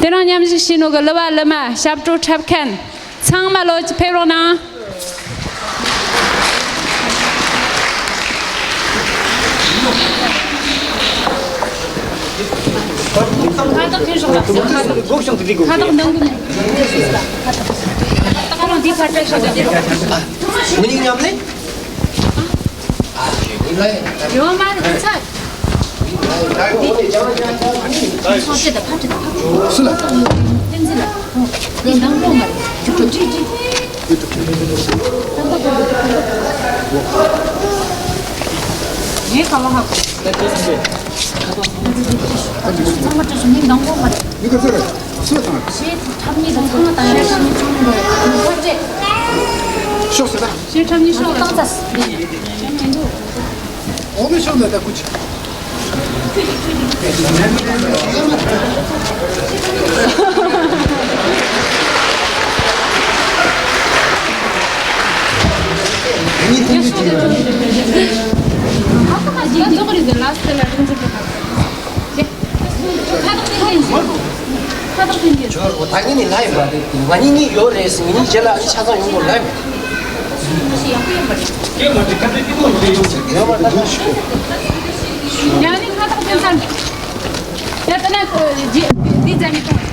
དེ་རིང་མཉམ་ཞུགས་བྱས་ནོ་གི་གླུ་བ་གླུ་མ་ཞབས་བྲོ་འཁྲབ་མཁན་ཚང་མ་ལོ་ཅིག་ཕེབས་རོགས་གནང་། ཁ་བཏགས་འདང་གི་མེད། ཁ་བཏགས་འདང་གི་མེད། ཁ་བཏགས་འདི་ཁ་བཏགས་ཤོག་དེ། ངོ་ནི་མཉམ་ནི། ཡོད་མ་རེད་ཚ། སུ་ལ། བསྟན་འཛིན་ལ། འདི་འདང་པོ་མ་རེད། ཅིག་ཅིག་ཅིག། ངས་ག་བ་ཧ་གོ། ཚང་མ་བཀྲ་ཤིས། ངས་འདང་པོ་མ་རེད། མི་ག་ཚོད་རེད། སུ་དང་། ཞེ་ཁྲབ་གཉིས་དང་ཚང་མ་དང་། ཞེ་ཁྲབ་གཉིས་ཚང་མ་དང་། ཕར་སྤྲད། ཤོག་ཟེར་ན། ཞེ་ཁྲབ་གཉིས་ཤོག་ལ་བཏང་ཚར། འོ་མི་ཤོག་ལ་ད་ཀུ་ཅི། ཁྱོད་ད་གིན་ནི་ལ་ཡོད་པ་རེད། ང་གཉིས་གཉིས་ཡོད་རེད་ཟེར། ང་གཉིས་རྗེས་ལ་ཨ་ནི་ཆ་ཚང་ཡོང་དགོས་ལ་ཡོད། ཡོད་པ་ད། ཡང་ནི་ཁ་བཏགས་འཐེན་ཚར། ཡ་ད་ན་འདི་འདི་འདི་འཛད་མི་གཏོང་།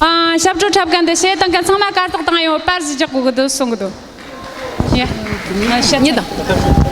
ཨ། ཞབས་བྲོ་འཁྲབ་མཁན་དེ་བྱས་བཏང་མཁན་ཚང་མ་དཀར་རྟགས་བཏང་ཡོད། པར་ཞིག་རྒྱག་དགོས་ཀྱི་འདུག་གསུང་གི་འདུག་ཡ། ང་བཤད་ཉིད་དང་།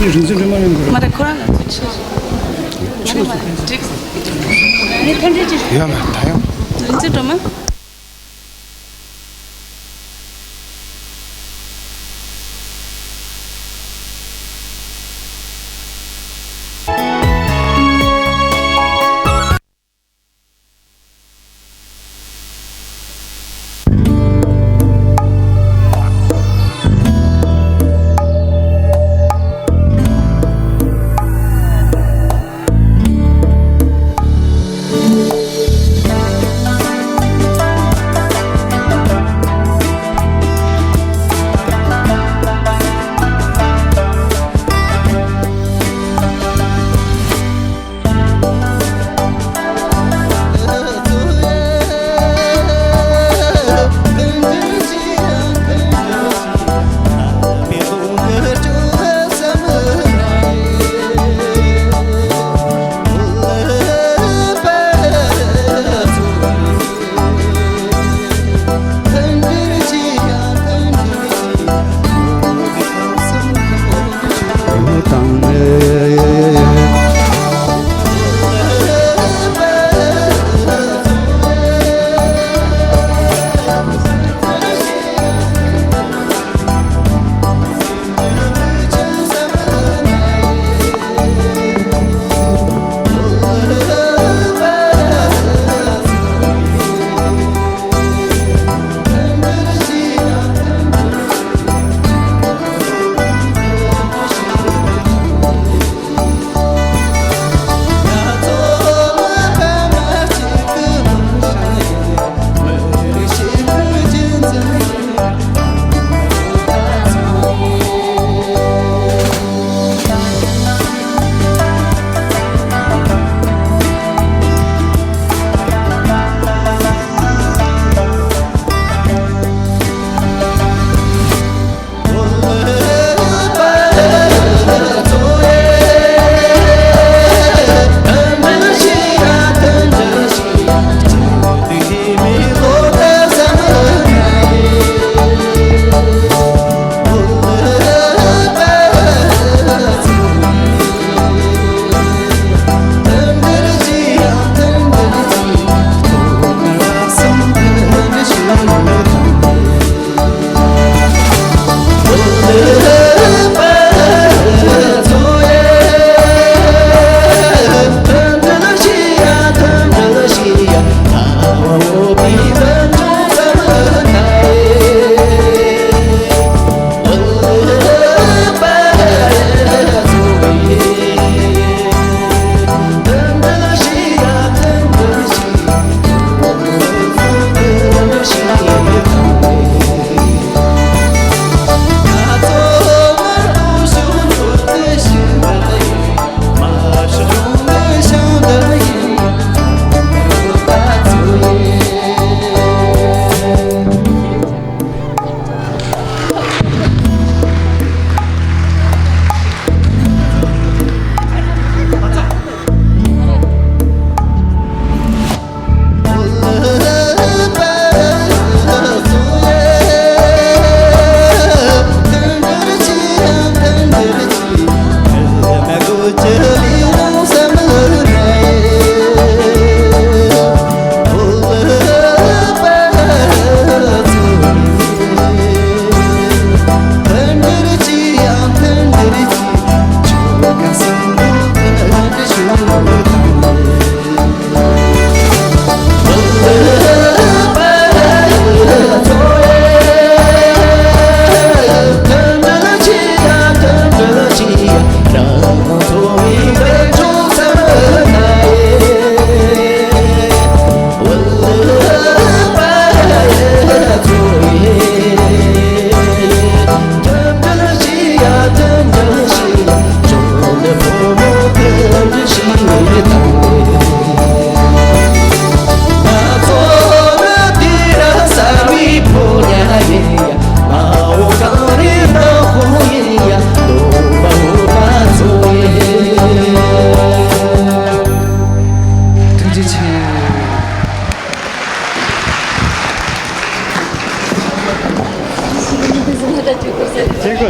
རིག་འཛིན་སྒྲོལ་མ་ཡོང་གི་རེད། མ་རེད། ཁོ་རང་ལ་ཚུར་ཕྱིན་སོང་། མ་རེད། མ་རེད། འགྲིག་ངས་ཐམས་ཅད་ཅིག་ཡོད་ལ་ད་ཡོང་། རིག་འཛིན་སྒྲོལ་མ།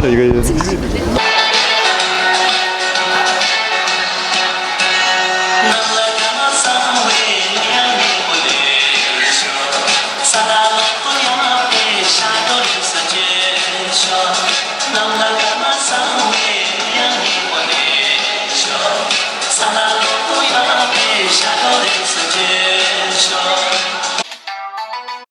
ཚིག་གཅིག་རེད།